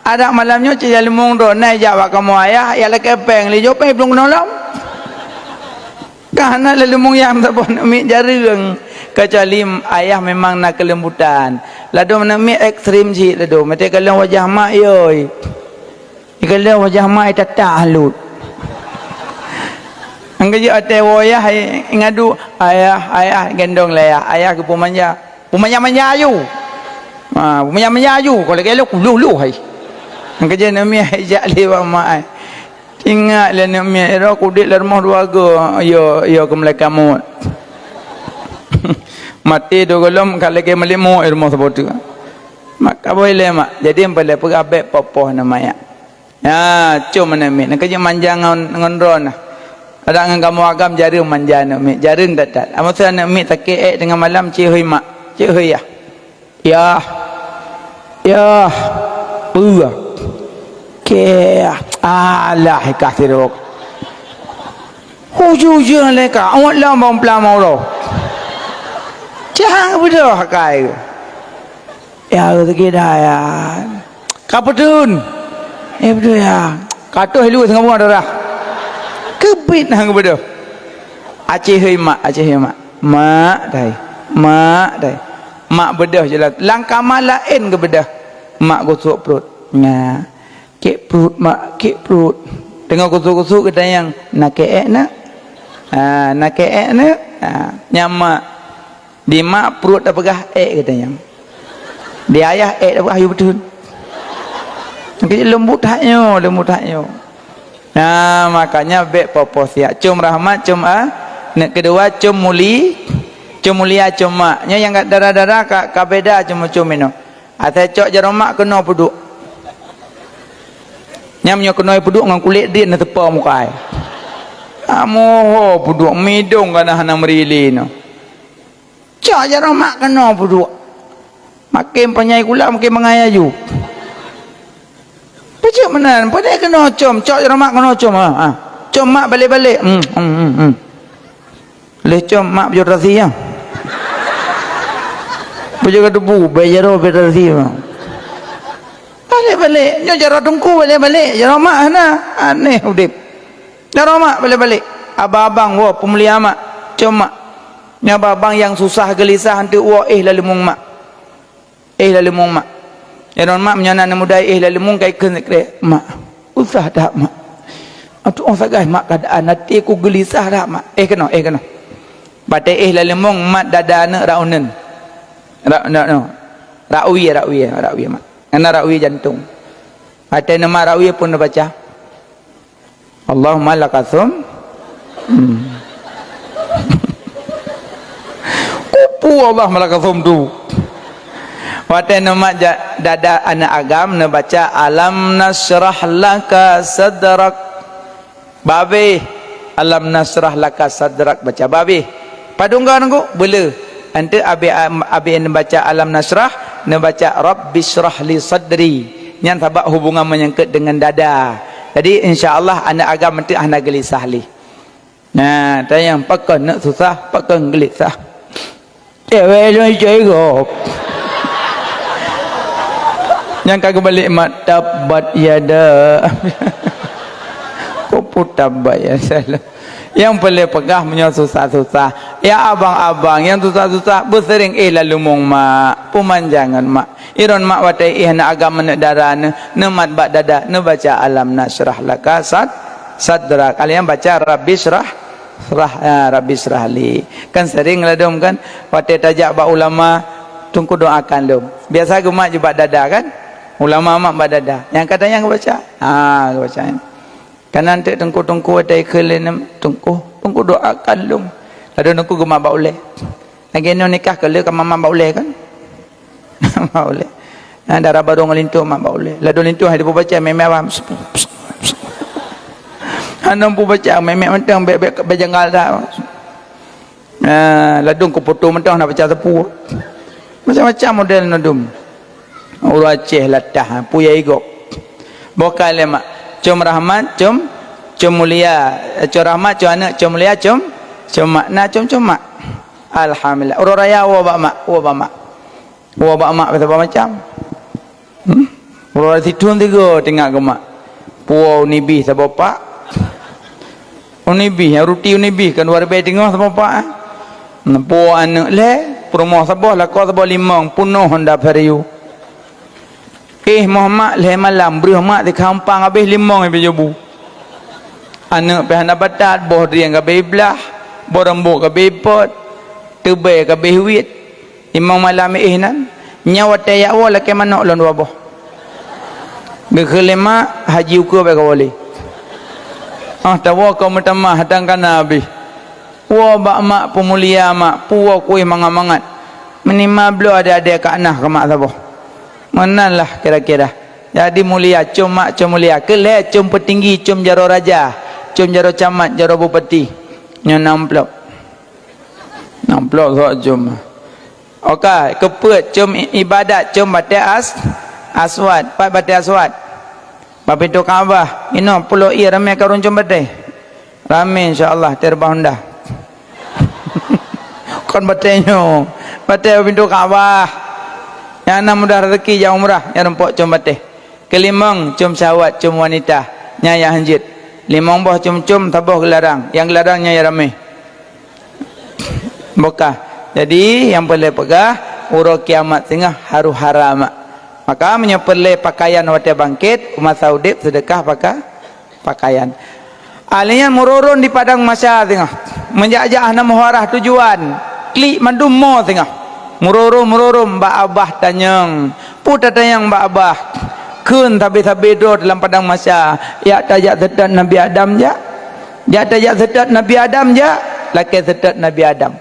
Adak malam nyoe cit jaleumeung droe na jak bak kamoe ayah, ya lakèe pèng, lheuh jok pèng iplueng keunoe lom. Ka hana laleumeung yah saboh aneuk miet jareueng. Kecuali ayah memang na keulembutan. Ladôm aneuk miet ekstrem cit ladôm. Watèe kalon wajah mak, yoi. Ikalon wajah mak itatah lut. Nyang keujeuet watèe woe ayah, i-, ingadu, "Ayah, ayah," gendong lé ayah. Ayah geupeu manja. Pemanja-manja aju. Ha, pemanja-manja aju. Kalau kelo kuluh-luh hai. Nyang keujeuet aneuk miet ijak lé bak mak ai. Ingat lé aneuk miet, "Ero kudék lé rumoh dua go, yo, yo keu malaikat maut." Maté dua gohlom ka lagèe malaikat maut i rumoh saboh teuk. Mak ka boh ilèe mak. Jadi nyang paleng peugah bèk poh-poh aneuk miet. Ya, com aneuk miet. Nyang keujeuet manja ngon, ngon droe nah. Adak ngon kamoe agam jareueng manja aneuk miet, jareueng that-that. Ameusé aneuk miet sakét èk teungoh malam, "Cit hôi mak, cit hôi yah." "Yah, yah, peue?" "Kèe." "Alah, ikah sidroe." Ujeue-ujeue lé ka, awak lam bang peulama uroe. Cang beudôh akai. Ya, rezeki dah ya. Ka peuteun. Eh, beutôi ya. Ka toh lheueh singoh bunga darah. Keubiet hang beudôh. Aceh hei mak, aceh hei mak. Mak dai. Mak dai. Mak beudôh jeulaih. Lam kama laén geubeudôh. Mak gosok pruet. Nya. Kek pruet mak, kek pruet. Teungoh gosok-gosok geutanyong, "Na kek èk na?" Ha, "Na kek èk na?" Ha, nyan mak. Di mak pruet tapeugah èk geutanyong. Di ayah èk tapeugah yue beutôi. Jadi leumbut that nyoe, leumbut that nyoe. Nah, makanya bèk poh-poh siat. Com rahmat, com a. Neuk keudua, com muli-, com mulia, com mak. Nyoe nyang dara-dara ka, ka beda com-com inoe. Asai cok jaroe mak keunoe peuduek. Nyam nyoe keunoe peuduek ngon kulét drien na teupa muka ai. Amoho peuduek midong kana hana meurili nyoe. Cok jaroe mak keunoe peuduek. Makin panyai gula, makin mangai aju. Peucok meunan, padahai keunoe com, cok jaroe mak keunoe com, ha, ha. Com mak balek-balek. Hmm, hmm, hmm, hmm. Lheuh com mak beujeuet rasi nyan. Beujeuet ka debu, bèk jaroe bèk rasi nyan. Balek-balek, nyoe jaroe teungku balek-balek, jaroe mak hana. Aneh udép. Jaroe mak balek-balek. Abang-abang, woe, peumulia mak, com mak. Nyoe abang-abang nyang susah geulisah eunteuk woe éh laleumeung mak. Éh laleumeung mak. Jaroe mak meunyoe na aneuk muda éh laleumeung ka ikheun sikrek, "Mak, susah that mak. Atu'oh sagai mak keuadaan, até ku geulisah that mak." Éh keunoe, éh keunoe. Watèe éh laleumeung mak dada aneuk rak uneuen. Rak, rak, rak. Rak wie, rak wie, rak wie mak. Ngon rak wie jantong. Watèe neumat rak wie phon neubaca. Allahumma lakasum. Hmm. Kupu Allahumma lakasum tu. Watèe neumat ja-, dada aneuk agam neubaca alam nasyrah laka sadrak. Babeh, alam nasyrah laka sadrak baca babeh. Padum goe nunggu? Beuleu. Eunteuk abéh, abéh neubaca alam nasyrah, neubaca rabbisyrah li sadri. Nyan sabab hubungan menyangkut dengan dada. Jadi, insya Allah, aneuk agam eunteuk hana geulisah lé. Nah, tanyong pakon neuk susah, pakon geulisah. Cewek lôn cegop. Nyang ka geubalek mat, tabbat yada. Kupu tabbat yada. Nyang paleng peugah meunyoe susah-susah. Ya abang-abang, nyang susah-susah, beuseuring éh laleumeung mak, peumanjangan mak. Iron mak watèe éh aneuk agam aneuk dara neuh, neumat bak dada, neubaca alam nasyrah laka sad-, sadrak. Alèh nyan baca rabbisyrah, syrah, ah, rabbisyrah li. Kan seuring ladôm kan, watèe tajak bak ulama, teungku doakan lom. Biasa geumat jih bak dada kan? Ulama mat bak dada. Nyang ka tanyong geubaca. Ha, geubaca. Kana teuk teungku-teungku watèe kheun lé nem teungku, teungku doakan lôn. Ladôm teungku geumat bak ulèe. Lagèe nyoe nikah keu lé ka mama bak ulèe kan? Bak ulèe. Nah, dara barô ngon linto mat bak ulèe. Ladôm linto hai teupeubaca mè-mè awam. Hana peue baca mè-mè mantong bèk, bèk, bèk janggal that. Ah, ladôm keu poto mantong hana baca sapeue. Macam-macam model ladôm. Ureueng Aceh latah, peue ya igok. Boh ka lé mak. Com Rahmat, com, com Mulia. Com Rahmat, com aneuk, com Mulia, com, com mak. Na com, com mak. Alhamdulillah. Uroe raya woe bak mak, woe bak mak. Woe bak mak saban macam. Hmm? Uroe raya sithôn sigoe teuingat keu mak. Puwoe uni bih saboh pak. Uni bih, ruti uni bih kan dua ribèe teungoh saboh pak, eh. Puwoe aneuk lhèe, peurumoh saboh, lakoe saboh, limong, peunoh Honda Vario. Éh moh mak lhèe malam, breuh mak sikhampang habéh limong ié jobu. Aneuk pih hana batat, boh drieng ka bèe iblah, boh rambôt ka bèe ipot, teubèe ka bèe wiet. Limong malam éh nan, nyan watèe jak woe lakèe manok lôn dua boh. Geukheun lé mak, haji ukeue bèk kawoe lé. Ah, tawoe keu meutamah, dang kana habéh. Woe bak mak peumulia mak, puwoe kuéh mangat-mangat. Minimal bloe adèe-adèe ka na keu mak saboh. Meunan lah kira-kira. Jadi mulia, com mak, com mulia. Keu lhèe, com peutinggi, com jaroe raja, com jaroe camat, jaroe bupati. Nyoe na amplop. Na amplop sok com. Oka, keupeuet, com i-, ibadat, com batèe as-, aswad. Pat batèe aswad? Bak pintoe Ka'bah. Inoe pulo ié ramé karôn com batèe. Ramé insya Allah, terbang Honda. Kon batèe nyoe. Batèe bak pintoe Ka'bah. Nyang na mudah rezeki jak umrah, nyang rumpok com batèe. Keulimong, com syahwat, com wanita. Nyan nyang hanjeuet. Limong boh com-com, saboh geularang. Nyang geularang nyan nyang ramé. Bukah. Jadi, nyang peureulèe peugah, uroe kiamat singoh harôh hara mak. Maka, meunyoe peureulèe pakaian watèe bangkét, masa udép seudeukah paka-, pakaian. Alèh nyan meururon di padang mahsyar singoh. Meujak-jak hana meuharah tujuan. Klik mandum mo singoh. Meururon-meururon bak Abah tanyong. Peue tatanyong bak Abah? Kheun sabe-sabe droe dalam padang mahsyar, "Jak tajak seutôt Nabi Adam jak? Jak tajak seutôt Nabi Adam jak?" Lakèe seutôt Nabi Adam.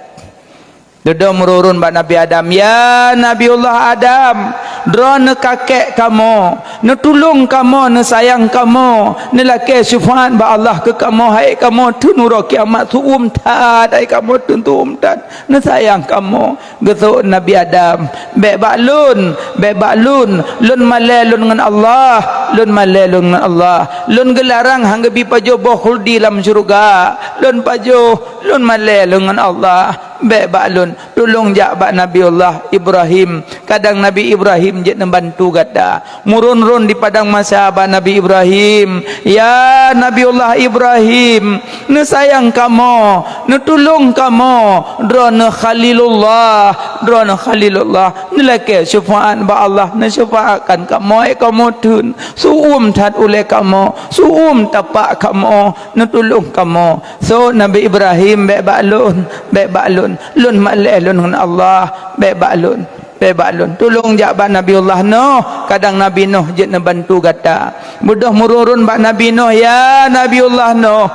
Dudoe meururon bak Nabi Adam, "Ya Nabiullah Adam, droeneuh kakek kamoe, neutulông kamoe, neusayang kamoe, neulakèe syeufaat bak Allah keu kamoe, hai kamoe theun uroe kiamat, seuuem that, hai kamoe theun seuuem that, neusayang kamoe." Geuseuôt Nabi Adam, "Bèk bak lôn, bèk bak lôn, lôn malèe lôn ngon Allah, lôn malèe lôn ngon Allah. Lôn geularang han geubi pajoh boh khuldi lam syeuruga, lôn pajoh, lôn malèe lôn ngon Allah." "Bèk bak lôn, tulông jak bak Nabiullah Ibrahim. Kadang Nabi Ibrahim jeuet neubantu gata." Meururon-ron di padang mahsyar bak Nabi Ibrahim, "Ya Nabiullah Ibrahim, neusayang kamoe, neutulông kamoe, droeneuh Khalilullah, droeneuh Khalilullah, neulakèe syeufaat bak Allah, neusyeufaatkan kamoe, hai kamoe theun, seuuem that ulèe kamoe, seuuem tapak kamoe, neutulông kamoe." Seuôt Nabi Ibrahim, "Bèk bak lôn, bèk bak lôn. Lôn malèe lôn ngon Allah, bèk bak lôn, bèk bak lôn. Tulông jak bak Nabiullah Nuh, kadang Nabi Nuh jeuet neubantu gata." Beudôh meururon bak Nabi Nuh, "Ya Nabiullah Nuh,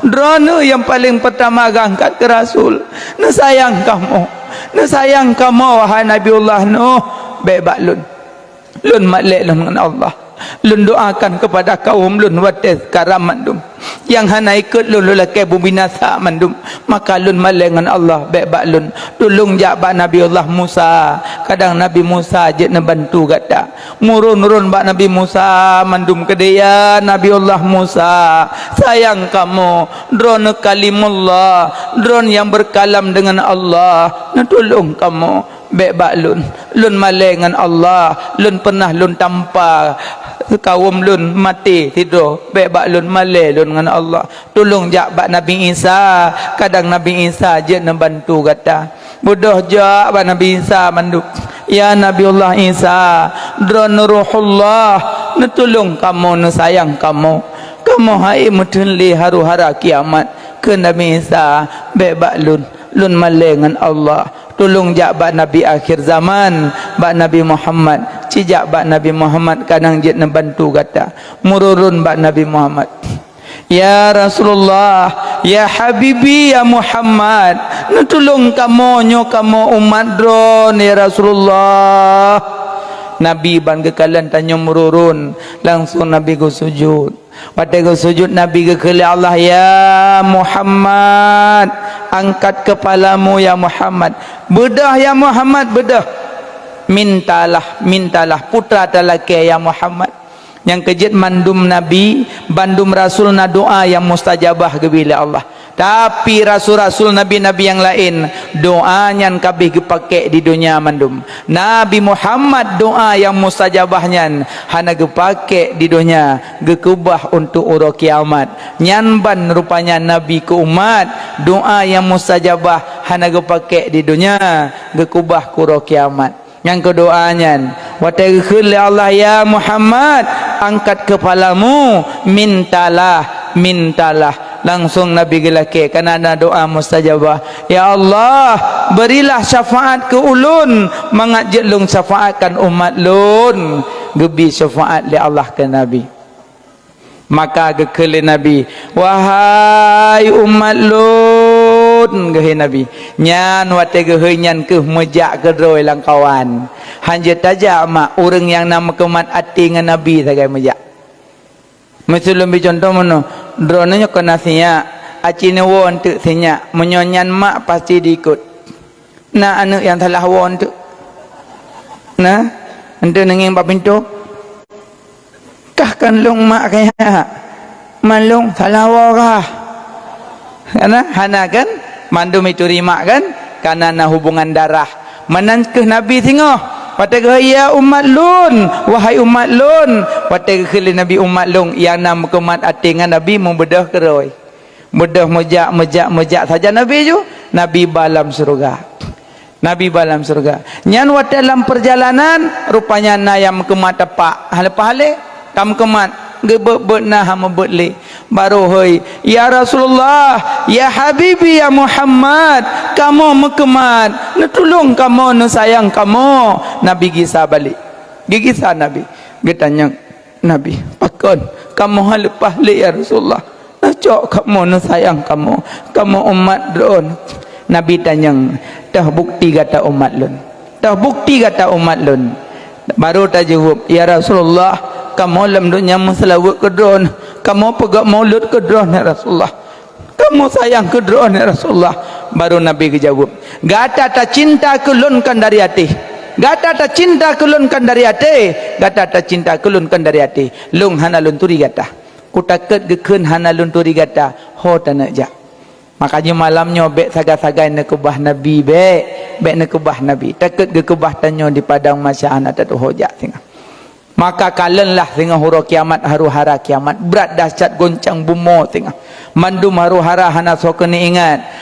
droeneuh nyang paleng peurtama geuangkat keu rasul. Neusayang kamoe, neusayang kamoe, wahai Nabiullah Nuh, bèk bak lôn." Lôn malèe lôn ngon Allah. Lôn doakan keupada kawôm lôn watèe sekarang mandum. Nyang hana ikôt lôn, lôn lakèe beubinasa mandum. Maka lôn malèe ngon Allah, bèk bak lôn. Tulông jak bak Nabiullah Musa. Kadang Nabi Musa jeuet neubantu gata. Meururon-ron bak Nabi Musa mandum keudéh, "Ya Nabiullah Musa, sayang kamoe, droeneuh Kalimullah, droeneuh nyang beukalam deungon Allah, neutulông kamoe." "Bèk bak lôn, lôn malèe ngon Allah, lôn peunah lôn tampa kawôm lôn maté sidroe, bèk bak lôn, malèe lôn ngon Allah. Tulông jak bak Nabi Isa, kadang Nabi Isa jeuet neubantu gata." Beudôh jak bak Nabi Isa mandum, "Ya Nabiullah Isa, droeneuh Ruhullah, neutulông kamoe, neusayang kamoe. Kamoe hai meutheun lé harôh hara kiamat." Kheun Nabi Isa, "Bèk bak lôn, lôn malèe ngon Allah." Tulông jak bak Nabi akhir zaman, bak Nabi Muhammad. Ci jak bak Nabi Muhammad, kadang jeuet neubantu gata. Meururon bak Nabi Muhammad. "Ya Rasulullah, ya Habibi, ya Muhammad, neutulông kamoe nyoe kamoe umat Droe, ya Rasulullah." Nabi ban geukalon tanyoe meururôn, langsông Nabi geusujut. Watée geusujut, Nabi geukheun lé Allah, "Ya Muhammad, angkat kepalamu, ya Muhammad. Beudôh, ya Muhammad, beudôh. Mintalah, mintalah, putra talakée, ya Muhammad." Nyang keujeuet mandum nabi, bandum rasul na doá nyang mustajabah geubri lé Allah. Tapi rasul-rasul, nabi-nabi nyang laén, doá nyan ka abéh geupakék di donya mandum. Nabi Muhammad doá nyang mustajabah nyan hana geupakék di donya, geukeubah untuk uroe kiamat. Nyan ban rupanya nabi keu umat, doá nyang mustajabah hana geupakék di donya, geukeubah keu uroe kiamat. Nyang keu doá nyan, watée geukheun lé Allah, "Ya Muhammad, angkat kepalamu, mintalah, mintalah." Langsông Nabi geulakée, kana na doá mustajabah, "Ya Allah, berilah syafaat keu ulôn, mangat jeuet lôn syafaatkan umat lôn." Geubri syafaat lé Allah keu Nabi. Maka geukheun lé Nabi, "Wahai umat lôn," geuhôi Nabi. Nyan watée geuhôi nyan keuh meujak keudroe lam kawan. Hanjeuet tajak mak ureuëng nyang na meukeumat até ngon Nabi sagai meujak. Meuseuleuem bri cuntoh meunoe, droeneuh nyoe kon na sinyak, aci neuwoe eunteuk sinyak, meunyoe nyan mak pasti diikot. Na aneuëk nyang salah woe eunteuk? Na? Eunteuk neungieng bak pintoe? Kah kan lôn mak kaya? Man lôn salah woe kah? Hana, hana kan? Mandum ituri mak kan? Kana na hubungan darah. Meunan keuh Nabi singoh. Watée geuhôi, "Ya umat lôn, wahai umat lôn." Watée geukheun lé Nabi umat lôn, nyang na meukeumat até ngon Nabi mubeudôh keudroe. Beudôh meujak, meujak, meujak sajan Nabi ju, Nabi ba lam syeuruga. Nabi ba lam syeuruga. Nyan watée lam peurjalanan, rupanya na nyang meukeumat tepak. Hana leupah lé, ka meukeumat, geubeuet-beuet na hana meubeuet lé. Barô hôi, "Ya Rasulullah, ya Habibi, ya Muhammad, kamoe meukeumat, neutulông kamoe, neusayang kamoe." Nabi gisa balek. Geugisa Nabi. Geutanyong, Nabi, "Pakon kamoe hana leupah lé, ya Rasulullah? Neucok kamoe, neusayang kamoe, kamoe umat Droeneuh." Nabi tanyong, "Toh bukti gata umat Lôn? Toh bukti gata umat Lôn?" Barô tajaweueb, "Ya Rasulullah, kamoe lam donya meuseulaweuet keu Droeneuh, kamoe peugét mulod keu Droeneuh, ya Rasulullah. Kamoe sayang keu Droeneuh, ya Rasulullah." Barô Nabi geujaweueb, "Gata tacinta keu Lôn kon dari até. Gata tacinta keu Lôn kon dari até. Gata tacinta keu Lôn kon dari até. Lôn hana Lôn turi gata. Kutakot geukheun hana Lôn turi gata, ho taneuk jak." Makajih malam nyoe bék sagai-sagai neukeubah Nabi, bék, bék neukeubah Nabi. Takot geukeubah tanyoe di padang mahsyar hana tatuho jak singoh. Maka kalonlah singoh uroe kiamat, haru-hara kiamat, brat dahsyat goncang bumoe singoh. Mandum haru-hara hana soe keuneuk ingat.